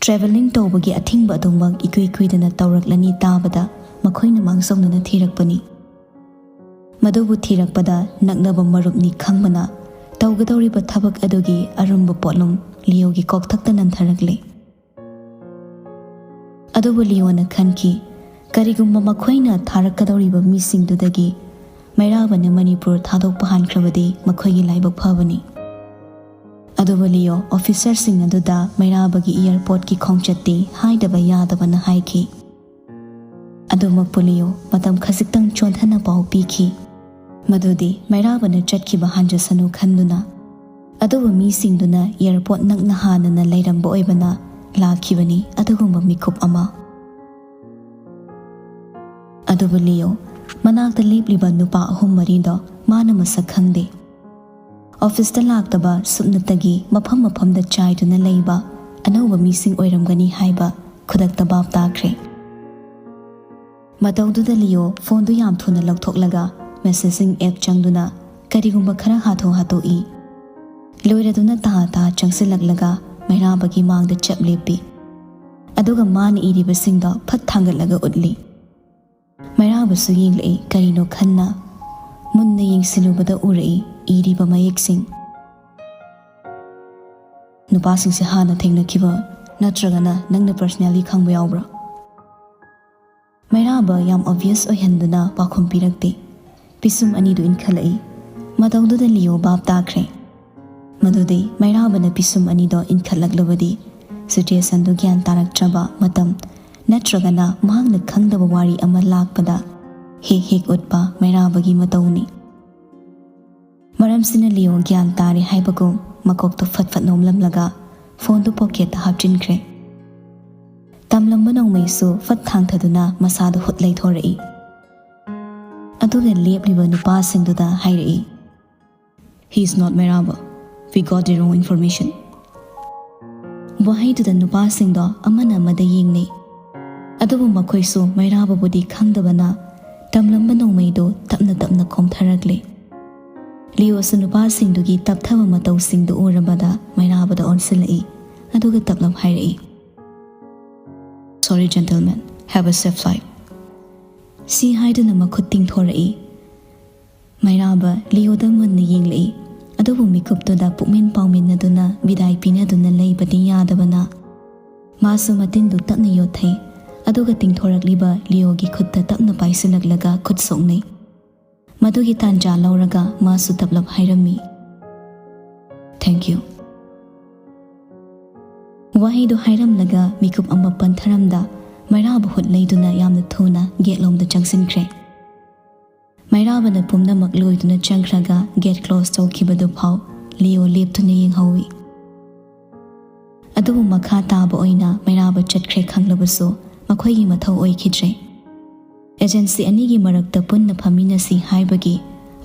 ꯇ꯭ꯔꯦꯚꯦꯂꯤꯡ ꯇꯧꯕꯒꯤ ꯑꯊꯤꯡꯕ ꯑꯗꯨꯃꯛ ꯏꯀꯨꯏ ꯀꯨꯏꯗꯅ ꯇꯧꯔꯛꯂꯅꯤ ꯇꯥꯕꯗ ꯃꯈꯣꯏꯅ ꯃꯥꯡꯖꯧꯅꯅ ꯊꯤꯔꯛꯄꯅꯤ꯫ ꯃꯗꯨꯕꯨ ꯊꯤꯔꯛꯄꯗ ꯅꯛꯅꯕ ꯃꯔꯨꯞꯅꯤ ꯈꯪꯕꯅ ꯇꯧꯒꯗꯧꯔꯤꯕ ꯊꯕꯛ ꯑꯗꯨꯒꯤ ꯑꯔꯨꯝꯕ ꯄꯣꯠꯂꯨꯝ ꯂꯤꯌꯣꯒꯤ ꯀꯣꯛꯊꯛꯇ ꯅꯟꯊꯔꯛꯂꯦ꯫ ꯑꯗꯨꯕꯨ ꯂꯤꯌꯣꯅ ꯈꯟꯈꯤ, ꯀꯔꯤꯒꯨꯝꯕ ꯃꯈꯣꯏꯅ ꯊꯥꯔꯛꯀꯗꯧꯔꯤꯕ ꯃꯤꯁꯤꯡꯗꯨꯗꯒꯤ ꯃꯩꯔꯥꯕꯅ ꯃꯅꯤꯄꯨꯔ ꯊꯥꯗꯣꯛꯄ ꯍꯥꯟꯈ꯭ꯔꯕꯗꯤ ꯃꯈꯣꯏꯒꯤ ꯂꯥꯏꯕꯛ ꯐꯕꯅꯤ꯫ ꯑꯗꯨꯕꯨ ꯂꯤꯌꯣ ꯑꯣꯐꯤꯁꯔꯁꯤꯡ ꯑꯗꯨꯗ ꯃꯩꯔꯥꯕꯒꯤ ꯏꯌꯥꯔꯄꯣꯔꯠꯀꯤ ꯈꯣꯡꯆꯠꯇꯤ ꯍꯥꯏꯗꯕ ꯌꯥꯗꯕꯅ ꯍꯥꯏꯈꯤ꯫ ꯑꯗꯨꯃꯛꯄꯨ ꯂꯤꯌꯣ ꯃꯇꯝ ꯈꯖꯤꯛꯇꯪ ꯆꯣꯟꯊꯅ ꯄꯥꯎ ꯄꯤꯈꯤ꯫ ꯃꯗꯨꯗꯤ ꯃꯩꯔꯥꯕꯅ ꯆꯠꯈꯤꯕ ꯍꯟꯖꯁꯅꯨ ꯈꯟꯗꯨꯅ꯫ ꯑꯗꯨꯕꯨ ꯃꯤꯁꯤꯡꯗꯨꯅ ꯑꯦꯌꯔꯄꯣꯔꯠ ꯅꯛꯅ ꯍꯥꯟꯅꯅ ꯂꯩꯔꯝꯕ ꯑꯣꯏꯕꯅ ꯂꯥꯛꯈꯤꯕꯅꯤ ꯑꯗꯨꯒꯨꯝꯕ ꯃꯤꯀꯨꯞ ꯑꯃ꯫ ꯑꯗꯨꯕꯨ ꯂꯤꯌꯣ, ꯃꯅꯥꯛꯇ ꯂꯦꯞꯂꯤꯕ ꯅꯨꯄꯥ ꯑꯍꯨꯝ ꯃꯔꯤꯗꯣ ꯃꯥꯅ ꯃꯁꯛ ꯈꯪꯗꯦ꯫ ꯑꯣꯐꯤꯁꯇ ꯂꯥꯛꯇꯕ ꯁꯨꯞꯅꯇꯒꯤ ꯃꯐꯝ ꯃꯐꯝꯗ ꯆꯥꯏꯗꯨꯅ ꯂꯩꯕ ꯑꯅꯧꯕ ꯃꯤꯁꯤꯡ ꯑꯣꯏꯔꯝꯒꯅꯤ ꯍꯥꯏꯕ ꯈꯨꯗꯛꯇ ꯚꯥꯞ ꯇꯥꯈ꯭ꯔꯦ꯫ ꯃꯇꯧꯗꯨꯗ ꯂꯤꯌꯣ ꯐꯣꯟꯗꯨ ꯌꯥꯝ ꯊꯨꯅ ꯂꯧꯊꯣꯛꯂꯒ ꯃꯦꯁꯦꯖꯤꯡ ꯑꯦꯞ ꯆꯪꯗꯨꯅ ꯀꯔꯤꯒꯨꯝꯕ ꯈꯔ ꯍꯥꯊꯨ ꯍꯥꯊꯨ ꯏ꯫ ꯂꯣꯏꯔꯗꯨꯅ ꯇꯍꯥ ꯇꯍꯥ ꯆꯪꯁꯤꯜꯂꯛꯂꯒ ꯃꯩꯔꯥꯕꯒꯤ ꯃꯥꯡꯗ ꯆꯞ ꯂꯦꯞꯄꯤ꯫ ꯑꯗꯨꯒ ꯃꯥꯅ ꯏꯔꯤꯕꯁꯤꯡꯗꯣ ꯐꯠ ꯊꯥꯡꯒꯠꯂꯒ ꯎꯠꯂꯤ꯫ ꯃꯩꯔꯥꯕꯁꯨ ꯌꯦꯡꯂꯛꯏ, ꯀꯔꯤꯅꯣ ꯈꯟꯅ꯫ ꯃꯨꯟꯅ ꯌꯦꯡꯁꯤꯜꯂꯨꯕꯗ ꯎꯔꯛꯏ ꯏꯔꯤꯕ ꯃꯌꯦꯛꯁꯤꯡ꯫ "ꯅꯨꯄꯥꯁꯤꯡꯁꯦ ꯍꯥꯟꯅ ꯊꯦꯡꯅꯈꯤꯕ ꯅꯠꯇ꯭ꯔꯒꯅ ꯅꯪꯅ ꯄꯔꯁꯅꯦꯜꯂꯤ ꯈꯪꯕ ꯌꯥꯎꯕ꯭ꯔꯥ?" ꯃꯩꯔꯥꯕ ꯌꯥꯝ ꯑꯣꯕꯚꯤꯌꯁ ꯑꯣꯏꯍꯟꯗꯨꯅ ꯄꯥꯎꯈꯨꯝ ꯄꯤꯔꯛꯇꯦ꯫ ꯄꯤꯁꯨꯝ ꯑꯅꯤꯗꯨ ꯏꯟꯈꯠꯂꯛꯏ꯫ ꯃꯇꯧꯗꯨꯗ ꯂꯤꯌꯣ ꯚꯥꯞ ꯇꯥꯈ꯭ꯔꯦ꯫ ꯃꯗꯨꯗꯤ ꯃꯩꯔꯥꯕꯅ ꯄꯤꯁꯨꯝ ꯑꯅꯤꯗꯣ ꯏꯟꯈꯠꯂꯛꯂꯕꯗꯤ ꯁꯤꯆꯨꯌꯦꯁꯟꯗꯨ ꯒ꯭ꯌꯥꯟ ꯇꯥꯔꯛꯇ꯭ꯔꯕ ꯃꯇꯝ ꯅꯠꯇ꯭ꯔꯒꯅ ꯃꯍꯥꯛꯅ ꯈꯪꯗꯕ ꯋꯥꯔꯤ ꯑꯃ ꯂꯥꯛꯄꯗ ꯍꯦꯛ ꯍꯦꯛ ꯎꯠꯄ ꯃꯩꯔꯥꯕꯒꯤ ꯃꯇꯧꯅꯤ꯫ ꯃꯔꯝꯁꯤꯅ ꯂꯤꯌꯣ ꯒ꯭ꯌꯥꯟ ꯇꯥꯔꯦ ꯍꯥꯏꯕꯒꯨꯝ ꯃꯀꯣꯛꯇꯨ ꯐꯠ ꯐꯠ ꯅꯣꯝꯂꯝꯂꯒ ꯐꯣꯟꯗꯨ ꯄꯣꯀꯦꯠꯇ ꯍꯥꯞꯆꯤꯟꯈ꯭ꯔꯦ꯫ ꯇꯝꯂꯝꯕ ꯅꯣꯡꯃꯩꯁꯨ ꯐꯠ ꯊꯥꯡꯊꯗꯨꯅ ꯃꯁꯥꯗꯨ ꯍꯨꯠ ꯂꯩꯊꯣꯔꯛꯏ꯫ ꯑꯗꯨꯒ ꯂꯦꯞꯂꯤꯕ ꯅꯨꯄꯥꯁꯤꯡꯗꯨꯗ ꯍꯥꯏꯔꯛꯏ, "He is not ꯃꯩꯔꯥꯕ. We got the wrong information." ꯋꯥꯍꯩꯗꯨꯗ ꯅꯨꯄꯥꯁꯤꯡꯗꯣ ꯑꯃꯅ ꯑꯃꯗ ꯌꯦꯡꯅꯩ꯫ ꯑꯗꯨꯕꯨ ꯃꯈꯣꯏꯁꯨ ꯃꯩꯔꯥꯕꯕꯨꯗꯤ ꯈꯪꯗꯕꯅ ꯇꯝꯂꯝꯕ ꯅꯣꯡꯃꯩꯗꯨ ꯇꯞꯅ ꯇꯞꯅ ꯀꯣꯝꯊꯔꯛꯂꯦ꯫ ꯂꯤꯌꯣꯁꯨ ꯅꯨꯄꯥꯁꯤꯡꯗꯨꯒꯤ ꯇꯞꯊꯕ ꯃꯇꯧꯁꯤꯡꯗꯨ ꯎꯔꯕꯗ ꯃꯩꯔꯥꯕꯗ ꯑꯣꯟꯁꯤꯜꯂꯛꯏ꯫ ꯑꯗꯨꯒ ꯇꯞꯂꯞ ꯍꯥꯏꯔꯛꯏ, "Sorry gentlemen, have a safe flight." ꯁꯤ ꯍꯥꯏꯗꯨꯅ ꯃꯈꯨꯠ ꯇꯤꯡꯊꯣꯔꯛꯏ꯫ ꯃꯩꯔꯥꯕ ꯂꯤꯌꯣꯗ ꯃꯨꯟꯅ ꯌꯦꯡꯂꯛꯏ꯫ ꯑꯗꯨꯕꯨ ꯃꯤꯀꯨꯞꯇꯨꯗ ꯄꯨꯛꯃꯤꯟ ꯄꯥꯎꯃꯤꯟꯅꯗꯨꯅ ꯕꯤꯗꯥꯏ ꯄꯤꯅꯗꯨꯅ ꯂꯩꯕꯗꯤ ꯌꯥꯗꯕꯅ ꯃꯥꯁꯨ ꯃꯇꯤꯟꯗꯨ ꯇꯞꯅ ꯌꯣꯠꯊꯩ꯫ ꯑꯗꯨꯒ ꯇꯤꯡꯊꯣꯔꯛꯂꯤꯕ ꯂꯤꯌꯣꯒꯤ ꯈꯨꯠꯇ ꯇꯞꯅ ꯄꯥꯏꯁꯤꯜꯂꯛꯂꯒ ꯈꯨꯠ ꯁꯣꯛꯅꯩ꯫ ꯃꯗꯨꯒꯤ ꯇꯥꯟꯖꯥ ꯂꯧꯔꯒ ꯃꯥꯁꯨ ꯇꯞꯂꯞ ꯍꯥꯏꯔꯝꯃꯤ, "Thank you." ꯋꯥꯍꯩꯗꯨ ꯍꯥꯏꯔꯝꯂꯒ ꯃꯤꯀꯨꯞ ꯑꯃ ꯄꯟꯊꯔꯝꯗ ꯃꯩꯔꯥꯕ ꯍꯨꯠ ꯂꯩꯗꯨꯅ ꯌꯥꯝꯅ ꯊꯨꯅ ꯒꯦꯠꯂꯣꯝꯗ ꯆꯪꯁꯤꯟꯈ꯭ꯔꯦ꯫ ꯃꯩꯔꯥꯕꯅ ꯄꯨꯝꯅꯃꯛ ꯂꯣꯏꯗꯨꯅ ꯆꯪꯈ꯭ꯔꯒ ꯒꯦꯠ ꯀ꯭ꯂꯣꯁ ꯇꯧꯈꯤꯕꯗꯨ ꯐꯥꯎ ꯂꯤꯑꯣ ꯂꯦꯞꯇꯨꯅ ꯌꯦꯡꯍꯧꯏ꯫ ꯑꯗꯨꯕꯨ ꯃꯈꯥ ꯇꯥꯕ ꯑꯣꯏꯅ ꯃꯩꯔꯥꯕ ꯆꯠꯈ꯭ꯔꯦ ꯈꯪꯂꯕꯁꯨ ꯃꯈꯣꯏꯒꯤ ꯃꯊꯧ ꯑꯣꯏꯈꯤꯗ꯭ꯔꯦ꯫ ꯑꯦꯖꯦꯟꯁꯤ ꯑꯅꯤꯒꯤ ꯃꯔꯛꯇ ꯄꯨꯟꯅ ꯐꯝꯃꯤꯟꯅꯁꯤ ꯍꯥꯏꯕꯒꯤ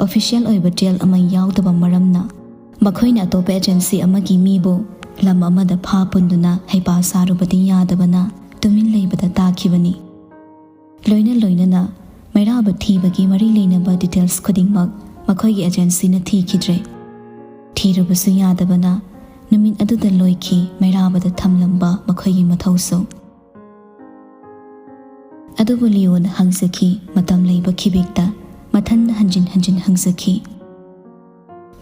ꯑꯣꯐꯤꯁꯤꯌꯦꯜ ꯑꯣꯏꯕ ꯗꯤꯜ ꯑꯃ ꯌꯥꯎꯗꯕ ꯃꯔꯝꯅ ꯃꯈꯣꯏꯅ ꯑꯇꯣꯞꯄ ꯑꯦꯖꯦꯟꯁꯤ ꯑꯃꯒꯤ ꯃꯤꯕꯨ ꯂꯝ ꯑꯃꯗ ꯐꯥ ꯄꯨꯟꯗꯨꯅ ꯍꯩꯄꯥ ꯁꯥꯔꯨꯕꯗꯤ ꯌꯥꯗꯕꯅ ꯇꯨꯃꯤꯟ ꯂꯩꯕꯗ ꯇꯥꯈꯤꯕꯅꯤ꯫ ꯂꯣꯏꯅ ꯂꯣꯏꯅꯅ ꯃꯩꯔꯥꯕ ꯊꯤꯕꯒꯤ ꯃꯔꯤ ꯂꯩꯅꯕ ꯗꯤꯇꯦꯜꯁ ꯈꯨꯗꯤꯡꯃꯛ ꯃꯈꯣꯏꯒꯤ ꯑꯦꯖꯦꯟꯁꯤꯅ ꯊꯤꯈꯤꯗ꯭ꯔꯦ꯫ ꯊꯤꯔꯨꯕꯁꯨ ꯌꯥꯗꯕꯅ ꯅꯨꯃꯤꯠ ꯑꯗꯨꯗ ꯂꯣꯏꯈꯤ ꯃꯩꯔꯥꯕꯗ ꯊꯝꯂꯝꯕ ꯃꯈꯣꯏꯒꯤ ꯃꯊꯧꯁꯨ꯫ ꯑꯗꯨꯕꯨ ꯂꯤꯑꯣꯅ ꯍꯪꯖꯈꯤ, ꯃꯇꯝ ꯂꯩꯕ ꯈꯤꯕꯤꯛꯇ ꯃꯊꯟꯗ ꯍꯟꯖꯤꯟ ꯍꯟꯖꯤꯟ ꯍꯪꯖꯈꯤ꯫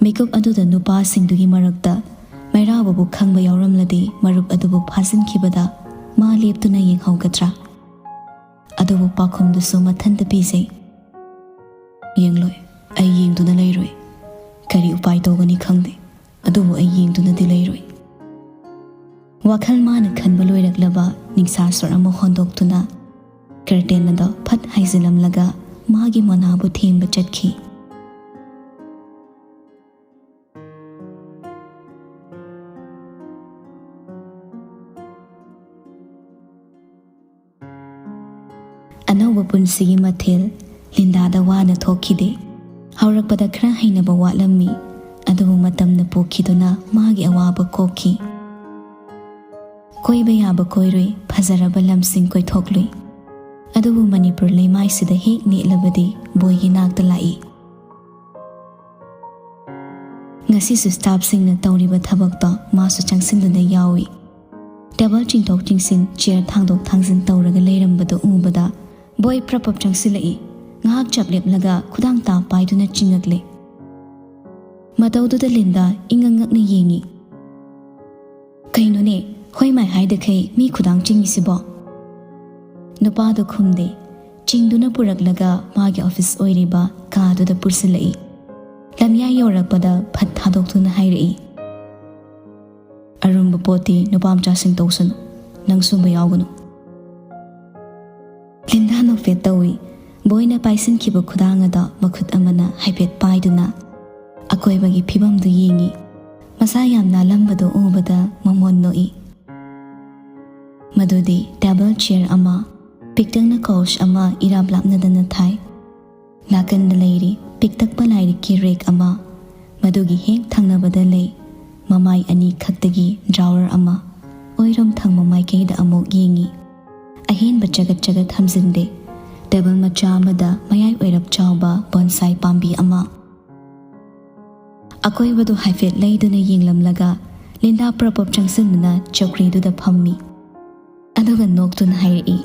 ꯃꯤꯀꯨꯞ ꯑꯗꯨꯗ ꯅꯨꯄꯥꯁꯤꯡꯗꯨꯒꯤ ꯃꯔꯛꯇ ꯃꯩꯔꯥꯕꯕꯨ ꯈꯪꯕ ꯌꯥꯎꯔꯝꯂꯗꯤ ꯃꯔꯨꯞ ꯑꯗꯨꯕꯨ ꯐꯥꯖꯤꯟꯈꯤꯕꯗ ꯃꯥ ꯂꯦꯞꯇꯨꯅ ꯌꯦꯡꯍꯧꯒꯗ꯭ꯔꯥ? ꯑꯗꯨꯕꯨ ꯄꯥꯎꯈꯨꯝꯗꯨꯁꯨ ꯃꯊꯟꯇ ꯄꯤꯖꯩ꯫ "ꯌꯦꯡꯂꯣꯏ, ꯑꯩ ꯌꯦꯡꯗꯨꯅ ꯂꯩꯔꯣꯏ꯫ ꯀꯔꯤ ꯎꯄꯥꯏ ꯇꯧꯒꯅꯤ ꯈꯪꯗꯦ, ꯑꯗꯨꯕꯨ ꯑꯩ ꯌꯦꯡꯗꯨꯅꯗꯤ ꯂꯩꯔꯣꯏ"꯫ ꯋꯥꯈꯜ ꯃꯥꯅ ꯈꯟꯕ ꯂꯣꯏꯔꯛꯂꯕ ꯅꯤꯡꯁꯥ ꯁꯣꯔ ꯑꯃ ꯍꯣꯟꯗꯣꯛꯇꯨꯅ ꯀꯔꯇꯦꯟ ꯑꯗꯣ ꯐꯠ ꯍꯥꯏꯖꯤꯜꯂꯝꯂꯒ ꯃꯥꯒꯤ ꯃꯣꯅꯥꯕꯨ ꯊꯦꯡꯕ ꯆꯠꯈꯤ꯫ ꯑꯅꯧꯕ ꯄꯨꯟꯁꯤꯒꯤ ꯃꯊꯦꯜ ꯂꯤꯟꯗꯥꯗ ꯋꯥꯅ ꯊꯣꯛꯈꯤꯗꯦ꯫ ꯍꯧꯔꯛꯄꯗ ꯈꯔ ꯍꯩꯅꯕ ꯋꯥꯠꯂꯝꯃꯤ, ꯑꯗꯨꯕꯨ ꯃꯇꯝꯅ ꯄꯨꯈꯤꯗꯨꯅ ꯃꯥꯒꯤ ꯑꯋꯥꯕ ꯀꯣꯛꯈꯤ꯫ ꯀꯣꯏꯕ ꯌꯥꯕ ꯀꯣꯏꯔꯨꯏ, ꯐꯖꯔꯕ ꯂꯝꯁꯤꯡ ꯀꯣꯏꯊꯣꯛꯂꯨꯏ꯫ ꯑꯗꯨꯕꯨ ꯃꯅꯤꯄꯨꯔ ꯂꯩꯃꯥꯏꯁꯤꯗ ꯍꯦꯛ ꯅꯦꯠꯂꯕꯗꯤ ꯕꯣꯏꯒꯤ ꯅꯥꯛꯇ ꯂꯥꯛꯏ꯫ ꯉꯁꯤꯁꯨ ꯁ꯭ꯇꯥꯐꯁꯤꯡꯅ ꯇꯧꯔꯤꯕ ꯊꯕꯛꯇꯣ ꯃꯥꯁꯨ ꯆꯪꯁꯤꯟꯗꯨꯅ ꯌꯥꯎꯏ꯫ ꯇꯦꯕꯜ ꯆꯤꯡꯊꯣꯛ ꯆꯤꯡꯁꯤꯟ, ꯆꯤꯌꯔ ꯊꯥꯡꯗꯣꯛ ꯊꯥꯡꯖꯤꯟ ꯇꯧꯔꯒ ꯂꯩꯔꯝꯕꯗꯣ ꯎꯕꯗ ꯕꯣꯏ ꯄ꯭ꯔꯞ ꯄ꯭ꯔꯞ ꯆꯪꯁꯤꯜꯂꯛꯏ꯫ ꯉꯥꯏꯍꯥꯛ ꯆꯞ ꯂꯦꯞꯂꯒ ꯈꯨꯗꯥꯡ ꯇꯥ ꯄꯥꯏꯗꯨꯅ ꯆꯤꯡꯉꯛꯂꯦ꯫ ꯃꯇꯧꯗꯨꯗ ꯂꯤꯟꯗꯥ ꯏꯉꯛ ꯉꯛꯅ ꯌꯦꯡꯉꯤ꯫ "ꯀꯩꯅꯣꯅꯦ, ꯍꯣꯏ ꯃꯥꯏ ꯍꯥꯏꯗꯈꯩ ꯃꯤ ꯈꯨꯗꯥꯡ ꯆꯤꯡꯉꯤꯁꯤꯕꯣ?" ꯅꯨꯄꯥꯗꯨ ꯈꯨꯝꯗꯦ꯫ ꯆꯤꯡꯗꯨꯅ ꯄꯨꯔꯛꯂꯒ ꯃꯥꯒꯤ ꯑꯣꯐꯤꯁ ꯑꯣꯏꯔꯤꯕ ꯀꯥꯗꯨꯗ ꯄꯨꯁꯤꯜꯂꯛꯏ꯫ ꯂꯝꯌꯥꯏ ꯌꯧꯔꯛꯄꯗ ꯐꯠ ꯊꯥꯗꯣꯛꯇꯨꯅ ꯍꯥꯏꯔꯛꯏ, "ꯑꯔꯨꯝꯕ ꯄꯣꯠꯇꯤ ꯅꯨꯄꯥ ꯃꯆꯥꯁꯤꯡ ꯇꯧꯁꯅꯨ, ꯅꯪ ꯁꯨꯝꯕ ꯌꯥꯎꯒꯅꯨ"꯫ ꯂꯤꯟꯗꯥ ꯅꯣꯛꯐꯦꯠ ꯇꯧꯏ꯫ ꯕꯣꯏꯅ ꯄꯥꯏꯁꯤꯟꯈꯤꯕ ꯈꯨꯗꯥꯡ ꯑꯗꯣ ꯃꯈꯨꯠ ꯑꯃꯅ ꯍꯥꯏꯐꯦꯠ ꯄꯥꯏꯗꯨꯅ ꯑꯀꯣꯏꯕꯒꯤ ꯐꯤꯕꯝꯗꯨ ꯌꯦꯡꯏ꯫ ꯃꯁꯥ ꯌꯥꯝ ꯅꯥꯜꯂꯝꯕꯗꯨ ꯎꯕꯗ ꯃꯃꯣꯟ ꯅꯣꯛꯏ꯫ ꯃꯗꯨꯗꯤ ꯇꯦꯕꯜ ꯆꯤꯌꯔ ꯑꯃ, ꯄꯤꯛꯇꯛꯅ ꯀꯧꯆ ꯑꯃ ꯏꯔꯥꯞ ꯂꯥꯞꯅꯗꯅ ꯊꯥꯏ꯫ ꯅꯥꯀꯟꯗ ꯂꯩꯔꯤ ꯄꯤꯛꯇꯛꯄ ꯂꯥꯏꯔꯤꯛꯀꯤ ꯔꯦꯛ ꯑꯃ, ꯃꯗꯨꯒꯤ ꯍꯦꯛ ꯊꯪꯅꯕꯗ ꯂꯩ ꯃꯃꯥꯏ ꯑꯅꯤ ꯈꯛꯇꯒꯤ ꯗ꯭ꯔꯥꯋꯔ ꯑꯃ꯫ ꯑꯣꯏꯔꯣꯝ ꯊꯪꯕ ꯃꯥꯏꯀꯩꯗ ꯑꯃꯨꯛ ꯌꯦꯡꯏ꯫ ꯑꯍꯦꯟꯕ ꯆꯒꯠ ꯆꯒꯠ ꯊꯝꯖꯤꯟꯗꯦ꯫ ꯇꯦꯕꯜ ꯃꯆꯥ ꯑꯃꯗ ꯃꯌꯥꯏ ꯑꯣꯏꯔꯞ ꯆꯥꯎꯕ ꯕꯣꯟꯁꯥꯏ ꯄꯥꯝꯕꯤ ꯑꯃ꯫ ꯑꯀꯣꯏꯕꯗꯨ ꯍꯥꯏꯐꯦꯠ ꯂꯩꯗꯨꯅ ꯌꯦꯡꯂꯝꯂꯒ ꯂꯤꯟꯗꯥ ꯄ꯭ꯔꯞ ꯄ꯭ꯔꯞ ꯆꯪꯁꯤꯟꯗꯨꯅ ꯆꯧꯀ꯭ꯔꯤꯗꯨꯗ ꯐꯝꯃꯤ꯫ ꯑꯗꯨꯒ ꯅꯣꯛꯇꯨꯅ ꯍꯥꯏꯔꯛꯏ,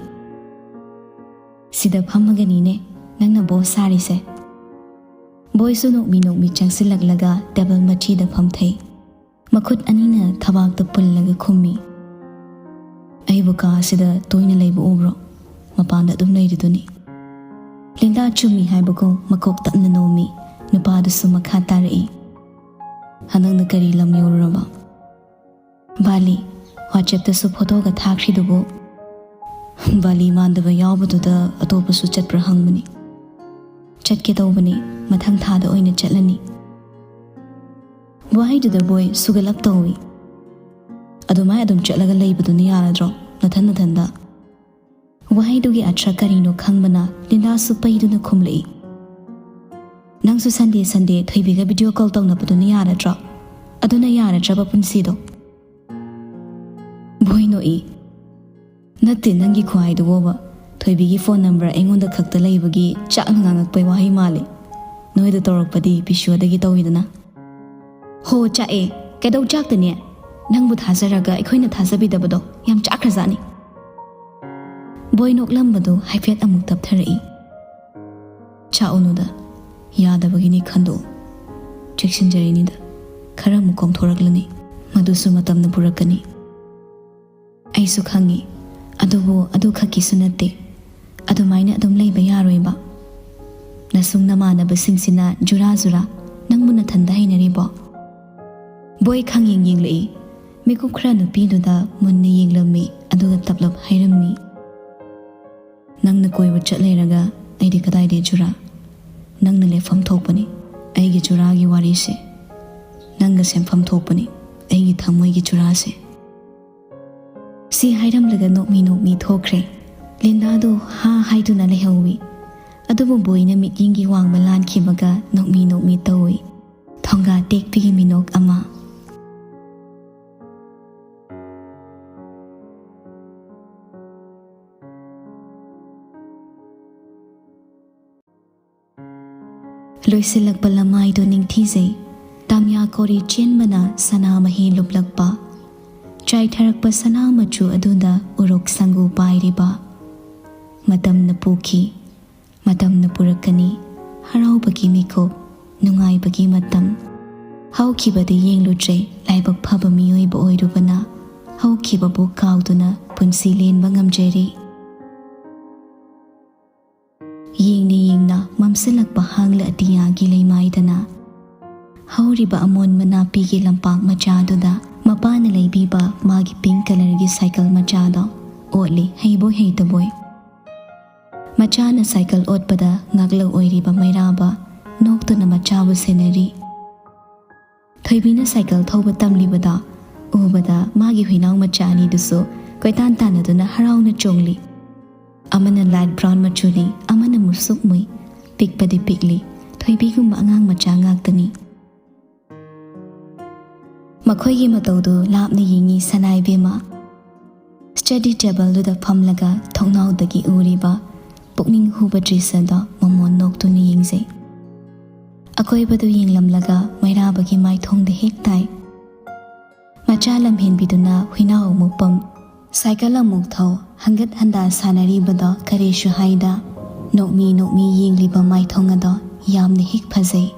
"ꯁꯤꯗ ꯐꯝꯃꯒꯅꯤꯅꯦ ꯅꯪꯅ ꯕꯣꯁ ꯁꯥꯔꯤꯁꯦ?" ꯕꯣꯏꯁꯨ ꯅꯣꯛꯃꯤ ꯅꯣꯛꯃꯤ ꯆꯪꯁꯤꯜꯂꯛꯂꯒ ꯇꯦꯕꯜ ꯃꯆꯤꯗ ꯐꯝꯊꯩ꯫ ꯃꯈꯨꯠ ꯑꯅꯤꯅ ꯊꯕꯥꯛꯇ ꯄꯨꯜꯂꯒ ꯈꯨꯝꯃꯤ, "ꯑꯩꯕꯨ ꯀꯥ ꯑꯁꯤꯗ ꯇꯣꯏꯅ ꯂꯩꯕ ꯎꯕ꯭ꯔꯣ? ꯃꯄꯥꯟꯗ ꯑꯗꯨꯝ ꯂꯩꯔꯤꯗꯨꯅꯤ꯫" ꯂꯤꯟꯗꯥ ꯆꯨꯝꯃꯤ ꯍꯥꯏꯕꯒꯨꯝ ꯃꯀꯣꯛ ꯇꯞꯅ ꯅꯣꯝꯃꯤ꯫ ꯅꯨꯄꯥꯗꯨꯁꯨ ꯃꯈꯥ ꯇꯥꯔꯛꯏ, "ꯍꯟꯗꯛꯅ ꯀꯔꯤ ꯂꯝ ꯌꯧꯔꯨꯔꯕ?" "ꯕꯥꯂꯤ꯫ WhatsApp-ꯇꯁꯨ ꯐꯣꯇꯣꯒ ꯊꯥꯈ꯭ꯔꯤꯗꯨꯕꯨ?" "ꯕꯥꯂꯤ ꯃꯥꯟꯗꯕ ꯌꯥꯎꯕꯗꯨꯗ ꯑꯇꯣꯞꯄꯁꯨ ꯆꯠꯄ꯭ꯔꯥ ꯍꯪꯕꯅꯤ꯫" "ꯆꯠꯀꯦ ꯇꯧꯕꯅꯤ, ꯃꯊꯪ ꯊꯥꯗ ꯑꯣꯏꯅ ꯆꯠꯂꯅꯤ꯫" ꯋꯥꯍꯩꯗꯨꯗ ꯕꯣꯏ ꯁꯨꯒꯠꯂꯞ ꯇꯧꯏ꯫ "ꯑꯗꯨꯃꯥꯏ ꯑꯗꯨꯝ ꯆꯠꯂꯒ ꯂꯩꯕꯗꯨꯅ ꯌꯥꯔꯗ꯭ꯔꯣ, ꯅꯊꯟ ꯅꯊꯟꯗ?" ꯋꯥꯍꯩꯗꯨꯒꯤ ꯑꯊ꯭ꯔ ꯀꯔꯤꯅꯣ ꯈꯪꯕꯅ ꯂꯤꯟꯗꯥꯁꯨ ꯄꯩꯗꯨꯅ ꯈꯨꯝꯂꯛꯏ, "ꯅꯪꯁꯨ ꯁꯟꯗꯦ ꯁꯟꯗꯦ ꯊꯣꯏꯕꯤꯒ ꯚꯤꯗꯤꯑꯣ ꯀꯣꯜ ꯇꯧꯅꯕꯗꯨꯅ ꯌꯥꯔꯗ꯭ꯔꯣ? ꯑꯗꯨꯅ ꯌꯥꯔꯗ꯭ꯔꯕ ꯄꯨꯟꯁꯤꯗꯣ?" ꯕꯣꯏ ꯅꯣꯛꯏ, "ꯅꯠꯇꯦ, ꯅꯪꯒꯤ ꯈꯨꯍꯥꯏꯗꯨꯕꯣꯕ꯫ ꯊꯣꯏꯕꯤꯒꯤ ꯐꯣꯟ ꯅꯝꯕꯔ ꯑꯩꯉꯣꯟꯗ ꯈꯛꯇ ꯂꯩꯕꯒꯤ ꯆꯥꯛꯅ ꯉꯥꯡꯉꯛꯄꯩ ꯋꯥꯍꯩ ꯃꯥꯜꯂꯤ꯫ ꯅꯣꯏꯗ ꯇꯧꯔꯛꯄꯗꯤ ꯄꯤꯁꯨꯗꯒꯤ ꯇꯧꯏꯗꯅ꯫" "ꯍꯣ, ꯆꯥꯛꯑꯦ꯫ ꯀꯩꯗꯧ ꯆꯥꯛꯇꯅꯦ? ꯅꯪꯕꯨ ꯊꯥꯖꯔꯒ ꯑꯩꯈꯣꯏꯅ ꯊꯥꯖꯕꯤꯗꯕꯗꯣ ꯌꯥꯝ ꯆꯥꯛꯈ꯭ꯔꯖꯥꯠꯅꯤ꯫" ꯕꯣꯏ ꯅꯣꯛꯂꯝꯕꯗꯨ ꯍꯥꯏꯐꯦꯠ ꯑꯃꯨꯛ ꯇꯞꯊꯔꯛꯏ꯫ "ꯆꯥꯛꯎꯅꯨꯗ, ꯌꯥꯗꯕꯒꯤꯅꯤ ꯈꯟꯗꯣꯛꯎ꯫ ꯆꯦꯛꯁꯤꯟꯖꯔꯤꯅꯤꯗ, ꯈꯔ ꯑꯃꯨꯛ ꯀꯣꯝꯊꯣꯔꯛꯂꯅꯤ, ꯃꯗꯨꯁꯨ ꯃꯇꯝꯅ ꯄꯨꯔꯛꯀꯅꯤ꯫" "ꯑꯩꯁꯨ ꯈꯪꯉꯤ, ꯑꯗꯨꯕꯨ ꯑꯗꯨ ꯈꯛꯀꯤꯁꯨ ꯅꯠꯇꯦ꯫ ꯑꯗꯨꯃꯥꯏꯅ ꯑꯗꯨꯝ ꯂꯩꯕ ꯌꯥꯔꯣꯏꯕ꯫ ꯅꯁꯨꯡ ꯅꯃꯥꯟꯅꯕꯁꯤꯡꯁꯤꯅ ꯖꯨꯔꯥ ꯖꯨꯔꯥ, ꯅꯪꯕꯨ ꯅꯊꯟꯗ ꯍꯩꯅꯔꯤꯕꯣ?" ꯕꯣꯏ ꯈꯪꯌꯦꯡ ꯌꯦꯡꯂꯛꯏ꯫ ꯃꯤꯀꯨꯞ ꯈꯔ ꯅꯨꯄꯤꯗꯨꯗ ꯃꯨꯟꯅ ꯌꯦꯡꯂꯝꯃꯤ, ꯑꯗꯨꯒ ꯇꯞꯂꯞ ꯍꯥꯏꯔꯝꯃꯤ, "ꯅꯪꯅ ꯀꯣꯏꯕ ꯆꯠ ꯂꯩꯔꯒ ꯑꯩꯗꯤ ꯀꯗꯥꯏꯗꯩ ꯆꯨꯔꯥ? ꯅꯪꯅ ꯂꯦꯞꯐꯝ ꯊꯣꯛꯄꯅꯤ ꯑꯩꯒꯤ ꯆꯨꯔꯥꯒꯤ ꯋꯥꯔꯤꯁꯦ꯫ ꯅꯪꯒ ꯁꯦꯝꯐꯝ ꯊꯣꯛꯄꯅꯤ ꯑꯩꯒꯤ ꯊꯃꯣꯏꯒꯤ ꯆꯨꯔꯥꯁꯦ꯫ ꯁꯤ ꯍꯥꯏꯔꯝꯂꯒ ꯅꯣꯛꯃꯤ ꯅꯣꯛꯃꯤ ꯊꯣꯛꯈ꯭ꯔꯦ꯫ ꯂꯤꯟꯗꯥꯗꯣ ꯍꯥ ꯍꯥꯏꯗꯨꯅ ꯂꯩꯍꯧꯏ꯫ ꯑꯗꯨꯕꯨ ꯕꯣꯏꯅ ꯃꯤꯠꯌꯦꯡꯒꯤ ꯋꯥꯡꯃ ꯂꯥꯟꯈꯤꯕꯒ ꯅꯣꯛꯃꯤ ꯅꯣꯛꯃꯤ ꯇꯧꯏ꯫ ꯊꯣꯡꯒꯥ ꯇꯦꯛꯄꯤꯒꯤ ꯃꯤꯅꯣꯛ ꯑꯃ꯫ ꯂꯣꯏꯁꯤꯜꯂꯛꯄ ꯂꯃꯥꯏꯗꯣ ꯅꯤꯡꯊꯤꯖꯩ꯫ ꯇꯥꯃꯤꯌꯥ ꯀꯣꯔꯤ ꯆꯦꯟꯕꯅ ꯁꯅꯥ ꯃꯍꯤ ꯂꯨꯞꯂꯛꯄ꯫ ꯆꯥꯏꯊꯔꯛꯄ ꯁꯅꯥ ꯃꯆꯨ ꯑꯗꯨꯗ ꯎꯔꯣꯛ ꯁꯪꯒꯨ ꯄꯥꯏꯔꯤꯕ꯫ ꯃꯇꯝꯅ ꯄꯨꯈꯤ꯫ ꯃꯇꯝꯅ ꯄꯨꯔꯛꯀꯅꯤ꯫ ꯍꯔꯥꯎꯕꯒꯤ ꯃꯤꯀꯨꯞ, ꯅꯨꯡꯉꯥꯏꯕꯒꯤ ꯃꯇꯝ꯫ ꯍꯧꯈꯤꯕꯗ ꯌꯦꯡꯂꯨꯗ꯭ꯔꯦ, ꯂꯥꯏꯕꯛ ꯐꯕ ꯃꯤꯑꯣꯏꯕ ꯑꯣꯏꯔꯨꯕꯅ꯫ ꯍꯧꯈꯤꯕꯕꯨ ꯀꯥꯎꯗꯨꯅ ꯄꯨꯟꯁꯤ ꯂꯦꯟꯕ ꯉꯝꯖꯔꯤ꯫ ꯌꯦꯡꯅ ꯌꯦꯡꯅ ꯃꯝꯁꯤꯜꯂꯛꯄ ꯍꯥꯡꯂ ꯑꯇꯤꯌꯥꯒꯤ ꯂꯩꯃꯥꯏꯗꯅ ꯍꯧꯔꯤꯕ ꯑꯃꯣꯟ ꯃꯅꯥꯄꯤꯒꯤ ꯂꯝꯄꯥꯛ ꯃꯆꯥꯗꯨꯗ ꯃꯄꯥꯅ ꯂꯩꯕꯤꯕ ꯃꯥꯒꯤ ꯄꯤꯡ ꯀꯂꯔꯒꯤ ꯁꯥꯏꯀꯜ ꯃꯆꯥꯗꯣ ꯑꯣꯠꯂꯤ, ꯍꯩꯕꯣꯏ ꯍꯩꯇꯕꯣꯏ꯫ ꯃꯆꯥꯅ ꯁꯥꯏꯀꯜ ꯑꯣꯠꯄꯗ ꯉꯥꯛꯂꯧ ꯑꯣꯏꯔꯤꯕ ꯃꯩꯔꯥꯕ ꯅꯣꯛꯇꯨꯅ ꯃꯆꯥꯕꯨ ꯁꯦꯟꯅꯔꯤ꯫ ꯊꯣꯏꯕꯤꯅ ꯁꯥꯏꯀꯜ ꯊꯧꯕ ꯇꯝꯂꯤꯕꯗ ꯎꯕꯗ ꯃꯥꯒꯤ ꯍꯨꯏꯅꯥꯎ ꯃꯆꯥ ꯑꯅꯤꯗꯨꯁꯨ ꯀꯣꯏꯇꯥꯟ ꯇꯥꯟꯅꯗꯨꯅ ꯍꯔꯥꯎꯅ ꯆꯣꯡꯂꯤ꯫ ꯑꯃꯅ ꯂꯥꯏꯠ ꯕ꯭ꯔꯥꯎꯟ ꯃꯆꯨꯅꯤ, ꯑꯃꯅ ꯃꯨꯁꯨꯛ ꯃꯨꯏ, ꯄꯤꯛꯄꯗꯤ ꯄꯤꯛꯂꯤ, ꯊꯣꯏꯕꯤꯒꯨꯝꯕ ꯑꯉꯥꯡ ꯃꯆꯥ ꯉꯥꯛꯇꯅꯤ꯫ ꯃꯈꯣꯏꯒꯤ ꯃꯇꯧꯗꯨ ꯂꯥꯞꯅ ꯌꯦꯡꯉꯤ ꯁꯅꯥꯏꯕꯦꯝꯃ꯫ ꯁ꯭ꯇꯗꯤ ꯇꯦꯕꯜꯗꯨꯗ ꯐꯝꯂꯒ ꯊꯣꯡꯅꯥꯎꯗꯒꯤ ꯎꯔꯤꯕ ꯄꯨꯛꯅꯤꯡ ꯍꯨꯕ ꯗ꯭ꯔꯤꯁ꯭ꯌꯗꯣ ꯃꯃꯣꯟ ꯅꯣꯛꯇꯨꯅ ꯌꯦꯡꯖꯩ꯫ ꯑꯀꯣꯏꯕꯗꯨ ꯌꯦꯡꯂꯝꯂꯒ ꯃꯩꯔꯥꯕꯒꯤ ꯃꯥꯏꯊꯣꯡꯗ ꯍꯦꯛ ꯇꯥꯏ꯫ ꯃꯆꯥ ꯂꯝꯍꯦꯟꯕꯤꯗꯨꯅ ꯍꯨꯏꯅꯥꯎ ꯑꯃꯨꯛ ꯄꯝ, ꯁꯥꯏꯀꯜ ꯑꯃꯨꯛ ꯊꯧ, ꯍꯪꯒꯠ ꯍꯟꯗꯥ ꯁꯥꯟꯅꯔꯤꯕꯗꯣ ꯀꯔꯤꯁꯨ ꯍꯥꯏꯗ ꯅꯣꯛꯃꯤ ꯅꯣꯛꯃꯤ ꯌꯦꯡꯂꯤꯕ ꯃꯥꯏꯊꯣꯡ ꯑꯗꯣ ꯌꯥꯝꯅ ꯍꯦꯛ ꯐꯖꯩ꯫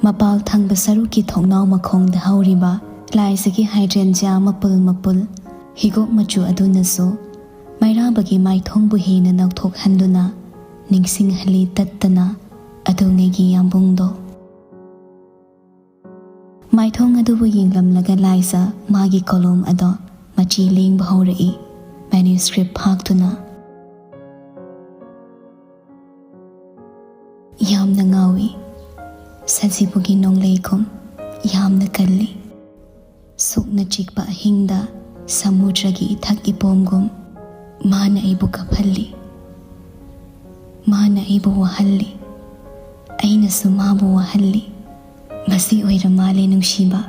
ꯃꯄꯥꯜ ꯊꯪꯕ ꯁꯔꯨꯛꯀꯤ ꯊꯣꯡꯅꯥꯎ ꯃꯈꯣꯡꯗ ꯍꯧꯔꯤꯕ ꯂꯥꯏꯖꯒꯤ ꯍꯥꯏꯗ꯭ꯔꯦꯟꯖꯤꯌꯥ ꯃꯄꯨꯜ ꯃꯄꯨꯜ ꯍꯤꯒꯣꯛ ꯃꯆꯨ ꯑꯗꯨꯅꯁꯨ ꯃꯩꯔꯥꯕꯒꯤ ꯃꯥꯏꯊꯣꯡꯕꯨ ꯍꯦꯟꯅ ꯅꯧꯊꯣꯛꯍꯟꯗꯨꯅ ꯅꯤꯡꯁꯤꯡꯍꯜꯂꯤ ꯇꯠꯇꯅ ꯑꯗꯨꯉꯩꯒꯤ ꯌꯥꯝꯕꯨꯡꯗꯣ꯫ ꯃꯥꯏꯊꯣꯡ ꯑꯗꯨꯕꯨ ꯌꯦꯡꯂꯝꯂꯒ ꯂꯥꯏꯖ ꯃꯥꯒꯤ ꯀꯣꯂꯣꯝ ꯑꯗꯣ ꯃꯆꯤ ꯂꯦꯡꯕ ꯍꯧꯔꯛꯏ, ꯃꯦꯅ꯭ꯌꯨꯁꯀ꯭ꯔꯤꯞ ꯐꯥꯛꯇꯨꯅ꯫ ꯁꯤꯕꯨꯒꯤ ꯅꯣꯡꯂꯩꯒꯨꯝ ꯌꯥꯝꯅ ꯀꯜꯂꯤ꯫ ꯁꯣꯛꯅ ꯆꯤꯛꯄ ꯑꯍꯤꯡꯗ ꯁꯃꯨꯗ꯭ꯔꯒꯤ ꯏꯊꯛ ꯏꯄꯣꯝꯒꯨꯝ ꯃꯥꯅ ꯑꯩꯕꯨ ꯀꯞꯍꯜꯂꯤ꯫ ꯃꯥꯅ ꯑꯩꯕꯨ ꯋꯥꯍꯜꯂꯤ꯫ ꯑꯩꯅꯁꯨ ꯃꯥꯕꯨ ꯋꯥꯍꯜꯂꯤ꯫ ꯃꯁꯤ ꯑꯣꯏꯔ ꯃꯥꯜꯂꯦ ꯅꯨꯡꯁꯤꯕ꯫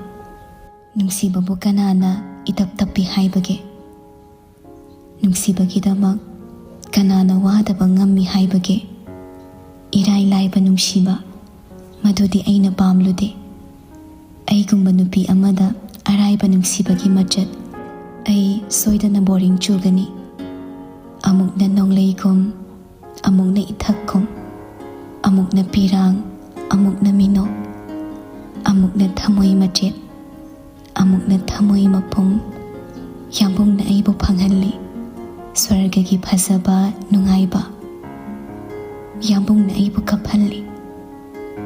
ꯅꯨꯡꯁꯤꯕꯕꯨ ꯀꯅꯥꯅ ꯏꯇꯞ ꯇꯞꯄꯤ ꯍꯥꯏꯕꯒꯦ? ꯅꯨꯡꯁꯤꯕꯒꯤꯗꯃꯛ ꯀꯅꯥꯅ ꯋꯥꯗꯕ ꯉꯝꯃꯤ ꯍꯥꯏꯕꯒꯦ? ꯏꯔꯥꯏ ꯂꯥꯏꯕ ꯅꯨꯡꯁꯤꯕ, ꯃꯗꯨꯗꯤ ꯑꯩꯅ ꯄꯥꯝꯂꯨꯗꯦ꯫ ꯑꯩꯒꯨꯝꯕ ꯅꯨꯄꯤ ꯑꯃꯗ ꯑꯔꯥꯏꯕ ꯅꯨꯡꯁꯤꯕꯒꯤ ꯃꯆꯠ, ꯑꯩ ꯁꯣꯏꯗꯅ ꯕꯣꯔꯤꯡ ꯆꯨꯒꯅꯤ꯫ ꯑꯃꯨꯛꯅ ꯅꯣꯡꯂꯩꯒꯨꯝ, ꯑꯃꯨꯛꯅ ꯏꯊꯛꯀꯨꯝ, ꯑꯃꯨꯛꯅ ꯄꯤꯔꯥꯡ, ꯑꯃꯨꯛꯅ ꯃꯤꯅꯣꯛ, ꯑꯃꯨꯛꯅ ꯊꯃꯣꯏ ꯃꯆꯦꯠ, ꯑꯃꯨꯛꯅ ꯊꯃꯣꯏ ꯃꯄꯨꯝ꯫ ꯌꯥꯝꯕꯨꯡꯅ ꯑꯩꯕꯨ ꯐꯪꯍꯜꯂꯤ ꯁ꯭ꯋꯔꯒꯒꯤ ꯐꯖꯕ, ꯅꯨꯡꯉꯥꯏꯕ꯫ ꯌꯥꯝꯕꯨꯡꯅ ꯑꯩꯕꯨ ꯀꯞꯍꯜꯂꯤ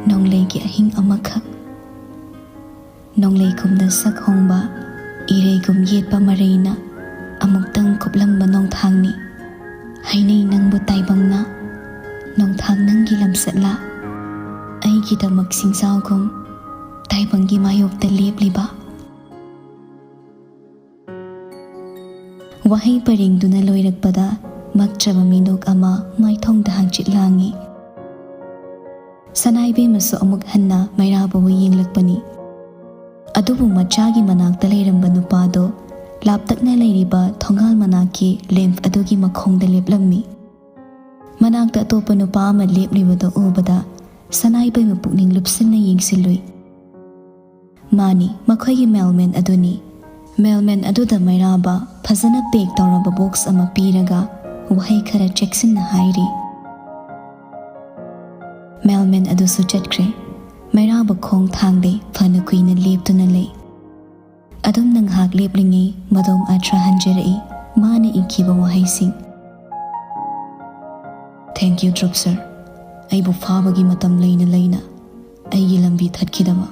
ꯅꯣꯡꯂꯩꯒꯤ ꯑꯍꯤꯡ ꯑꯃꯈꯛ꯫ ꯅꯣꯡꯂꯩꯒꯨꯝꯅ ꯁꯛ ꯍꯣꯡꯕ, ꯏꯔꯩꯒꯨꯝ ꯌꯦꯠꯄ ꯃꯔꯩꯅ ꯑꯃꯨꯛꯇꯪ ꯀꯨꯞꯂꯝꯕ ꯅꯣꯡꯊꯥꯡꯅꯤ꯫ ꯍꯥꯏꯅꯩ ꯅꯪꯕꯨ ꯇꯥꯏꯕꯪꯅ, ꯅꯣꯡꯊꯥꯡ ꯅꯪꯒꯤ ꯂꯝꯆꯠꯂꯥ? ꯑꯩꯒꯤꯗꯃꯛ ꯁꯤꯡꯖꯥꯎꯒꯨꯝ ꯇꯥꯏꯕꯪꯒꯤ ꯃꯥꯌꯣꯛꯇ ꯂꯦꯞꯂꯤꯕ꯫ ꯋꯥꯍꯩ ꯄꯔꯦꯡꯗꯨꯅ ꯂꯣꯏꯔꯛꯄꯗ ꯃꯛꯆꯕ ꯃꯤꯅꯣꯛ ꯑꯃ ꯃꯥꯏꯊꯣꯡꯗ ꯍꯪꯆꯤꯠ ꯂꯥꯡꯏ꯫ ꯁꯅꯥꯏꯕꯦꯝꯃꯁꯨ ꯑꯃꯨꯛ ꯍꯟꯅ ꯃꯩꯔꯥꯕꯕꯨ ꯌꯦꯡꯂꯛꯄꯅꯤ꯫ ꯑꯗꯨꯕꯨ ꯃꯆꯥꯒꯤ ꯃꯅꯥꯛꯇ ꯂꯩꯔꯝꯕ ꯅꯨꯄꯥꯗꯣ ꯂꯥꯞꯇꯛꯅ ꯂꯩꯔꯤꯕ ꯊꯣꯡꯒꯥꯜ ꯃꯅꯥꯛꯀꯤ ꯂꯦꯝꯞ ꯑꯗꯨꯒꯤ ꯃꯈꯣꯡꯗ ꯂꯦꯞꯂꯝꯃꯤ꯫ ꯃꯅꯥꯛꯇ ꯑꯇꯣꯞꯄ ꯅꯨꯄꯥ ꯑꯃ ꯂꯦꯞꯂꯤꯕꯗꯨ ꯎꯕꯗ ꯁꯅꯥꯏꯕꯦꯝꯃ ꯄꯨꯛꯅꯤꯡ ꯂꯨꯞꯁꯤꯟꯅ ꯌꯦꯡꯁꯤꯜꯂꯨꯏ꯫ ꯃꯥꯅꯤ, ꯃꯈꯣꯏꯒꯤ ꯃꯦꯜꯃꯦꯟ ꯑꯗꯨꯅꯤ꯫ ꯃꯦꯜꯃꯦꯟ ꯑꯗꯨꯗ ꯃꯩꯔꯥꯕ ꯐꯖꯅ ꯄꯦꯛ ꯇꯧꯔꯕ ꯕꯣꯛꯁ ꯑꯃ ꯄꯤꯔꯒ ꯋꯥꯍꯩ ꯈꯔ ꯆꯦꯛꯁꯤꯟꯅ ꯍꯥꯏꯔꯤ꯫ ꯃꯦꯜꯃꯦꯟ ꯑꯗꯨꯁꯨ ꯆꯠꯈ꯭ꯔꯦ꯫ ꯃꯩꯔꯥꯕ ꯈꯣꯡ ꯊꯥꯡꯗꯦ, ꯐꯅ ꯀꯨꯏꯅ ꯂꯦꯞꯇꯨꯅ ꯂꯩ꯫ ꯑꯗꯨꯝꯅ ꯉꯥꯏꯍꯥꯛ ꯂꯦꯞꯂꯤꯉꯩ ꯃꯗꯣꯝ ꯑꯇ꯭ꯔꯥ ꯍꯟꯖꯔꯛꯏ꯫ ꯃꯥꯅ ꯏꯈꯤꯕ ꯋꯥꯍꯩꯁꯤꯡ: "Thank you, ꯗ꯭ꯔꯨꯞ ꯁꯔ꯫ ꯑꯩꯕꯨ ꯐꯥꯕꯒꯤ ꯃꯇꯝ ꯂꯩꯅ ꯂꯩꯅ ꯑꯩꯒꯤ ꯂꯝꯕꯤ ꯊꯠꯈꯤꯗꯕ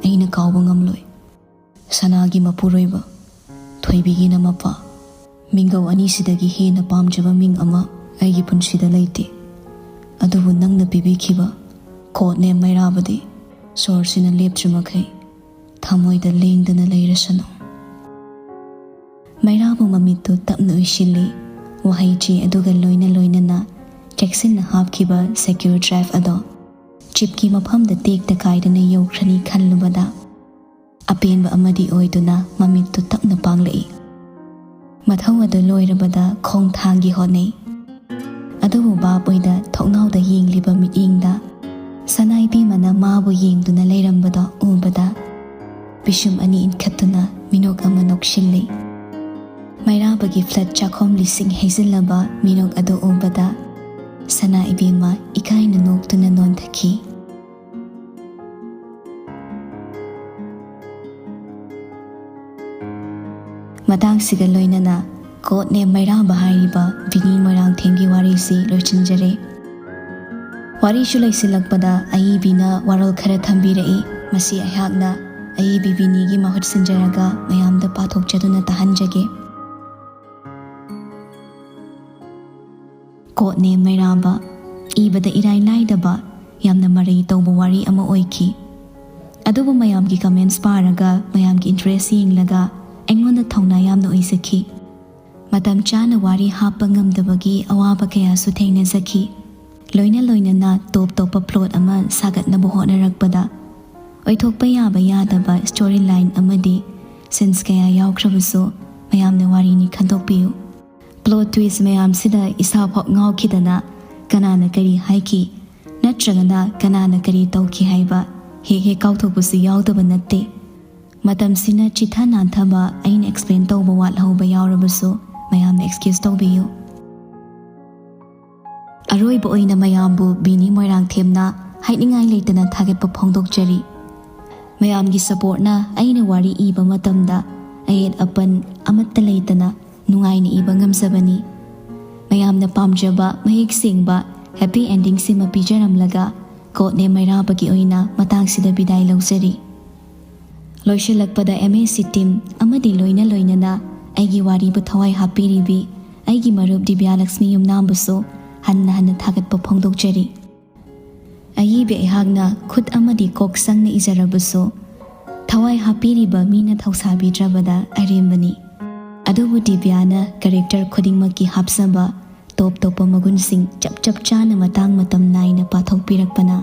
ꯑꯩꯅ ꯀꯥꯎꯕ ꯉꯝꯂꯣꯏ꯫ ꯁꯅꯥꯒꯤ ꯃꯄꯨꯔꯣꯏꯕ, ꯊꯣꯏꯕꯤꯒꯤꯅ ꯃꯄꯥ, ꯃꯤꯡꯒꯧ ꯑꯅꯤꯁꯤꯗꯒꯤ ꯍꯦꯟꯅ ꯄꯥꯝꯖꯕ ꯃꯤꯡ ꯑꯃ ꯑꯩꯒꯤ ꯄꯨꯟꯁꯤꯗ ꯂꯩꯇꯦ꯫ ꯑꯗꯨꯕꯨ ꯅꯪꯅ ꯄꯤꯕꯤꯈꯤꯕ ꯀꯣꯗ ꯅꯦꯝ ꯃꯩꯔꯥꯕꯗꯤ ꯁꯣꯔꯁꯤꯅ ꯂꯦꯞꯇ꯭ꯔꯤꯃꯈꯩ ꯊꯃꯣꯏꯗ ꯂꯦꯡꯗꯅ ꯂꯩꯔꯁꯅꯨ꯫ ꯃꯩꯔꯥꯕꯨ ꯃꯃꯤꯠꯇꯨ ꯇꯞꯅ ꯎꯏꯁꯤꯜꯂꯤ꯫ ꯋꯥꯍꯩ ꯆꯦ ꯑꯗꯨꯒ ꯂꯣꯏꯅ ꯂꯣꯏꯅꯅ ꯆꯦꯛꯁꯤꯟꯅ ꯍꯥꯞꯈꯤꯕ ꯁꯦꯀ꯭ꯌꯨꯔ ꯗ꯭ꯔꯥꯏꯚ ꯑꯗꯣ ꯆꯤꯞꯀꯤ ꯃꯐꯝꯗ ꯇꯦꯛꯇ ꯀꯥꯏꯗꯅ ꯌꯧꯈ꯭ꯔꯅꯤ ꯈꯜꯂꯨꯕꯗ ꯑꯄꯦꯟꯕ ꯑꯃꯗꯤ ꯑꯣꯏꯗꯨꯅ ꯃꯃꯤꯠꯇꯨ ꯇꯞꯅ ꯄꯥꯡꯂꯛꯏ꯫ ꯃꯊꯧ ꯑꯗꯨ ꯂꯣꯏꯔꯕꯗ ꯈꯣꯡꯊꯥꯡꯒꯤ ꯍꯣꯠꯅꯩ꯫ ꯑꯗꯨꯕꯨ ꯚꯥꯞ ꯑꯣꯏꯗ ꯊꯣꯡꯅꯥꯎꯗ ꯌꯦꯡꯂꯤꯕ ꯃꯤꯠꯌꯦꯡꯗ ꯁꯅꯥ ꯏꯕꯦꯝꯃꯅ ꯃꯥꯕꯨ ꯌꯦꯡꯗꯨꯅ ꯂꯩꯔꯝꯕꯗꯣ ꯎꯕꯗ ꯄꯤꯁꯨꯝ ꯑꯅꯤ ꯏꯟꯈꯠꯇꯨꯅ ꯃꯤꯅꯣꯛ ꯑꯃ ꯅꯣꯛꯁꯤꯜꯂꯤ꯫ ꯃꯩꯔꯥꯕꯒꯤ ꯐ꯭ꯂꯠ ꯆꯥꯛꯈꯣꯝ ꯂꯤꯁꯤꯡ ꯍꯩꯖꯤꯜꯂꯕ ꯃꯤꯅꯣꯛ ꯑꯗꯨ ꯎꯕꯗ ꯁꯅꯥ ꯏꯕꯦꯝꯃ ꯏꯀꯥꯏꯅ ꯅꯣꯛꯇꯨꯅ ꯅꯣꯟꯊꯈꯤ꯫ ꯃꯇꯥꯡꯁꯤꯒ ꯂꯣꯏꯅꯅ ꯀꯣꯠꯅꯦ ꯃꯩꯔꯥꯕ ꯍꯥꯏꯔꯤꯕ ꯕꯤꯅꯤ ꯃꯣꯏꯔꯥꯡꯊꯦꯝꯒꯤ ꯋꯥꯔꯤꯁꯤ ꯂꯣꯏꯁꯤꯟꯖꯔꯦ꯫ ꯋꯥꯔꯤꯁꯨ ꯂꯣꯏꯁꯤꯜꯂꯛꯄꯗ ꯑꯏꯕꯤꯅ ꯋꯥꯔꯣꯜ ꯈꯔ ꯊꯝꯕꯤꯔꯛꯏ꯫ ꯃꯁꯤ ꯑꯩꯍꯥꯛꯅ ꯑꯏꯕꯤ ꯕꯤꯅꯤꯒꯤ ꯃꯍꯨꯠ ꯁꯤꯟꯖꯔꯒ ꯃꯌꯥꯝꯗ ꯄꯥꯊꯣꯛꯆꯗꯨꯅ ꯇꯥꯍꯟꯖꯒꯦ꯫ ꯀꯣꯠꯅꯦ ꯃꯩꯔꯥꯕ꯫ ꯏꯕꯗ ꯏꯔꯥꯏ ꯂꯥꯏꯗꯕ, ꯌꯥꯝꯅ ꯃꯔꯩ ꯇꯧꯕ ꯋꯥꯔꯤ ꯑꯃ ꯑꯣꯏꯈꯤ꯫ ꯑꯗꯨꯕꯨ ꯃꯌꯥꯝꯒꯤ ꯀꯃꯦꯟꯁ ꯄꯥꯔꯒ, ꯃꯌꯥꯝꯒꯤ ꯏꯟꯇꯔꯦꯁ ꯌꯦꯡꯂꯒ ꯑꯩꯉꯣꯟꯗ ꯊꯧꯅꯥ ꯌꯥꯝꯅ ꯑꯣꯏꯖꯈꯤ꯫ ꯃꯇꯝ ꯆꯥꯅ ꯋꯥꯔꯤ ꯍꯥꯞꯄ ꯉꯝꯗꯕꯒꯤ ꯑꯋꯥꯕ ꯀꯌꯥꯁꯨ ꯊꯦꯡꯅꯖꯈꯤ꯫ ꯂꯣꯏꯅ ꯂꯣꯏꯅꯅ ꯇꯣꯞ ꯇꯣꯞꯄ ꯄ꯭ꯂꯣꯠ ꯑꯃ ꯁꯥꯒꯠꯅꯕ ꯍꯣꯠꯅꯔꯛꯄꯗ ꯑꯣꯏꯊꯣꯛꯄ ꯌꯥꯕ ꯌꯥꯗꯕ ꯁ꯭ꯇꯣꯔꯤ ꯂꯥꯏꯟ ꯑꯃꯗꯤ ꯁꯤꯟꯁ ꯀꯌꯥ ꯌꯥꯎꯈ꯭ꯔꯕꯁꯨ ꯃꯌꯥꯝꯅ ꯋꯥꯔꯤꯅꯤ ꯈꯟꯗꯣꯛꯄꯤꯌꯨ꯫ ꯄ꯭ꯂꯣꯠ ꯇ꯭ꯋꯤꯁ ꯃꯌꯥꯝꯁꯤꯗ ꯏꯁꯥꯐꯥꯎ ꯉꯥꯎꯈꯤꯗꯅ ꯀꯅꯥꯅ ꯀꯔꯤ ꯍꯥꯏꯈꯤ ꯅꯠꯇ꯭ꯔꯒꯅ ꯀꯅꯥꯅ ꯀꯔꯤ ꯇꯧꯈꯤ ꯍꯥꯏꯕ ꯍꯦꯛ ꯍꯦꯛ ꯀꯥꯎꯊꯣꯛꯄꯁꯨ ꯌꯥꯎꯗꯕ ꯅꯠꯇꯦ꯫ ꯃꯇꯝꯁꯤꯅ ꯆꯤꯊ ꯅꯥꯟꯊꯕ ꯑꯩꯅ ꯑꯦꯛꯁꯄ꯭ꯂꯦꯟ ꯇꯧꯕ ꯋꯥꯠꯍꯧꯕ ꯌꯥꯎꯔꯕꯁꯨ ꯃꯌꯥꯝꯅ ꯑꯦꯛꯁꯀ꯭ꯌꯨꯁ ꯇꯧꯕꯤꯌꯨ꯫ ꯑꯔꯣꯏꯕ ꯑꯣꯏꯅ ꯃꯌꯥꯝꯕꯨ ꯕꯤꯅꯤ ꯃꯣꯏꯔꯥꯡꯊꯦꯝꯅ ꯍꯥꯏꯅꯤꯡꯉꯥꯏ ꯂꯩꯇꯅ ꯊꯥꯒꯠꯄ ꯐꯣꯡꯗꯣꯛꯆꯔꯤ꯫ ꯃꯌꯥꯝꯒꯤ ꯁꯄꯣꯔꯠꯅ ꯑꯩꯅ ꯋꯥꯔꯤ ꯏꯕ ꯃꯇꯝꯗ ꯑꯌꯦꯠ ꯑꯄꯟ ꯑꯃꯠꯇ ꯂꯩꯇꯅ ꯅꯨꯡꯉꯥꯏꯅ ꯏꯕ ꯉꯝꯖꯕꯅꯤ꯫ ꯃꯌꯥꯝꯅ ꯄꯥꯝꯖꯕ ꯃꯌꯦꯛ ꯁꯦꯡꯕ ꯍꯦꯄꯤ ꯑꯦꯟꯗꯤꯡ ꯁꯤꯃ ꯄꯤꯖꯔꯝꯂꯒ ꯀꯣꯠꯅꯦ ꯃꯩꯔꯥꯕꯒꯤ ꯑꯣꯏꯅ ꯃꯇꯥꯡꯁꯤꯗ ꯕꯤꯗꯥꯏ ꯂꯧꯖꯔꯤ꯫ ꯂꯣꯏꯁꯤꯜꯂꯛꯄꯗ ꯑꯦꯝ ꯑꯦ ꯁꯤ ꯇꯤꯝ ꯑꯃꯗꯤ ꯂꯣꯏꯅ ꯂꯣꯏꯅꯅ ꯑꯩꯒꯤ ꯋꯥꯔꯤꯕꯨ ꯊꯋꯥꯏ ꯍꯥꯞꯄꯤꯔꯤꯕꯤ ꯑꯩꯒꯤ ꯃꯔꯨꯞ ꯗꯤꯕ꯭ꯌꯥ ꯂꯛꯁꯃꯤ ꯌꯨꯝꯅꯥꯝꯕꯨꯁꯨ ꯍꯟꯅ ꯍꯟꯅ ꯊꯥꯒꯠꯄ ꯐꯣꯡꯗꯣꯛꯆꯔꯤ꯫ ꯑꯏꯕ ꯑꯩꯍꯥꯛꯅ ꯈꯨꯠ ꯑꯃꯗꯤ ꯀꯣꯛ ꯆꯪꯅ ꯏꯖꯔꯕꯁꯨ, ꯊꯋꯥꯏ ꯍꯥꯞꯄꯤꯔꯤꯕ ꯃꯤꯅ ꯊꯧꯁꯥꯕꯤꯗ꯭ꯔꯕꯗ ꯑꯔꯦꯝꯕꯅꯤ꯫ ꯑꯗꯨꯕꯨ ꯗꯤꯕ꯭ꯌꯥꯅ ꯀꯦꯔꯦꯛꯇꯔ ꯈꯨꯗꯤꯡꯃꯛꯀꯤ ꯍꯥꯞꯆꯕ ꯇꯣꯞ ꯇꯣꯞꯄ ꯃꯒꯨꯟꯁꯤꯡ ꯆꯞ ꯆꯞ ꯆꯥꯅ ꯃꯇꯥꯡ ꯃꯇꯝ ꯅꯥꯏꯅ ꯄꯥꯊꯣꯛꯄꯤꯔꯛꯄꯅ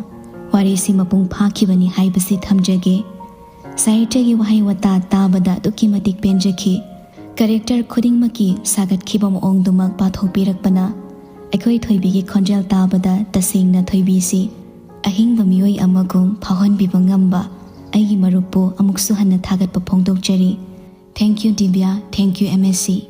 ꯋꯥꯔꯤꯁꯤ ꯃꯄꯨꯡ ꯐꯥꯈꯤꯕꯅꯤ ꯍꯥꯏꯕꯁꯤ ꯊꯝꯖꯒꯦ꯫ ꯁꯥꯍꯤꯇ꯭ꯌꯒꯤ ꯋꯥꯍꯩ ꯋꯥꯇꯥ ꯇꯥꯕꯗ ꯑꯗꯨꯛꯀꯤ ꯃꯇꯤꯛ ꯄꯦꯟꯖꯈꯤ꯫ ꯀꯦꯔꯦꯛꯇꯔ ꯈꯨꯗꯤꯡꯃꯛꯀꯤ ꯁꯥꯒꯠꯈꯤꯕ ꯃꯑꯣꯡꯗꯨꯃꯛ ꯄꯥꯊꯣꯛꯄꯤꯔꯛꯄꯅ ꯑꯩꯈꯣꯏ ꯊꯣꯏꯕꯤꯒꯤ ꯈꯣꯟꯖꯦꯜ ꯇꯥꯕꯗ ꯇꯁꯦꯡꯅ ꯊꯣꯏꯕꯤꯁꯤ ꯑꯍꯤꯡꯕ ꯃꯤꯑꯣꯏ ꯑꯃꯒꯨꯝ ꯐꯥꯎꯍꯟꯕꯤꯕ ꯉꯝꯕ ꯑꯩꯒꯤ ꯃꯔꯨꯞꯄꯨ ꯑꯃꯨꯛꯁꯨ ꯍꯟꯅ ꯊꯥꯒꯠꯄ ꯐꯣꯡꯗꯣꯛꯆꯔꯤ꯫ Thank you ꯗꯤꯕ꯭ꯌꯥ, thank you M S C꯫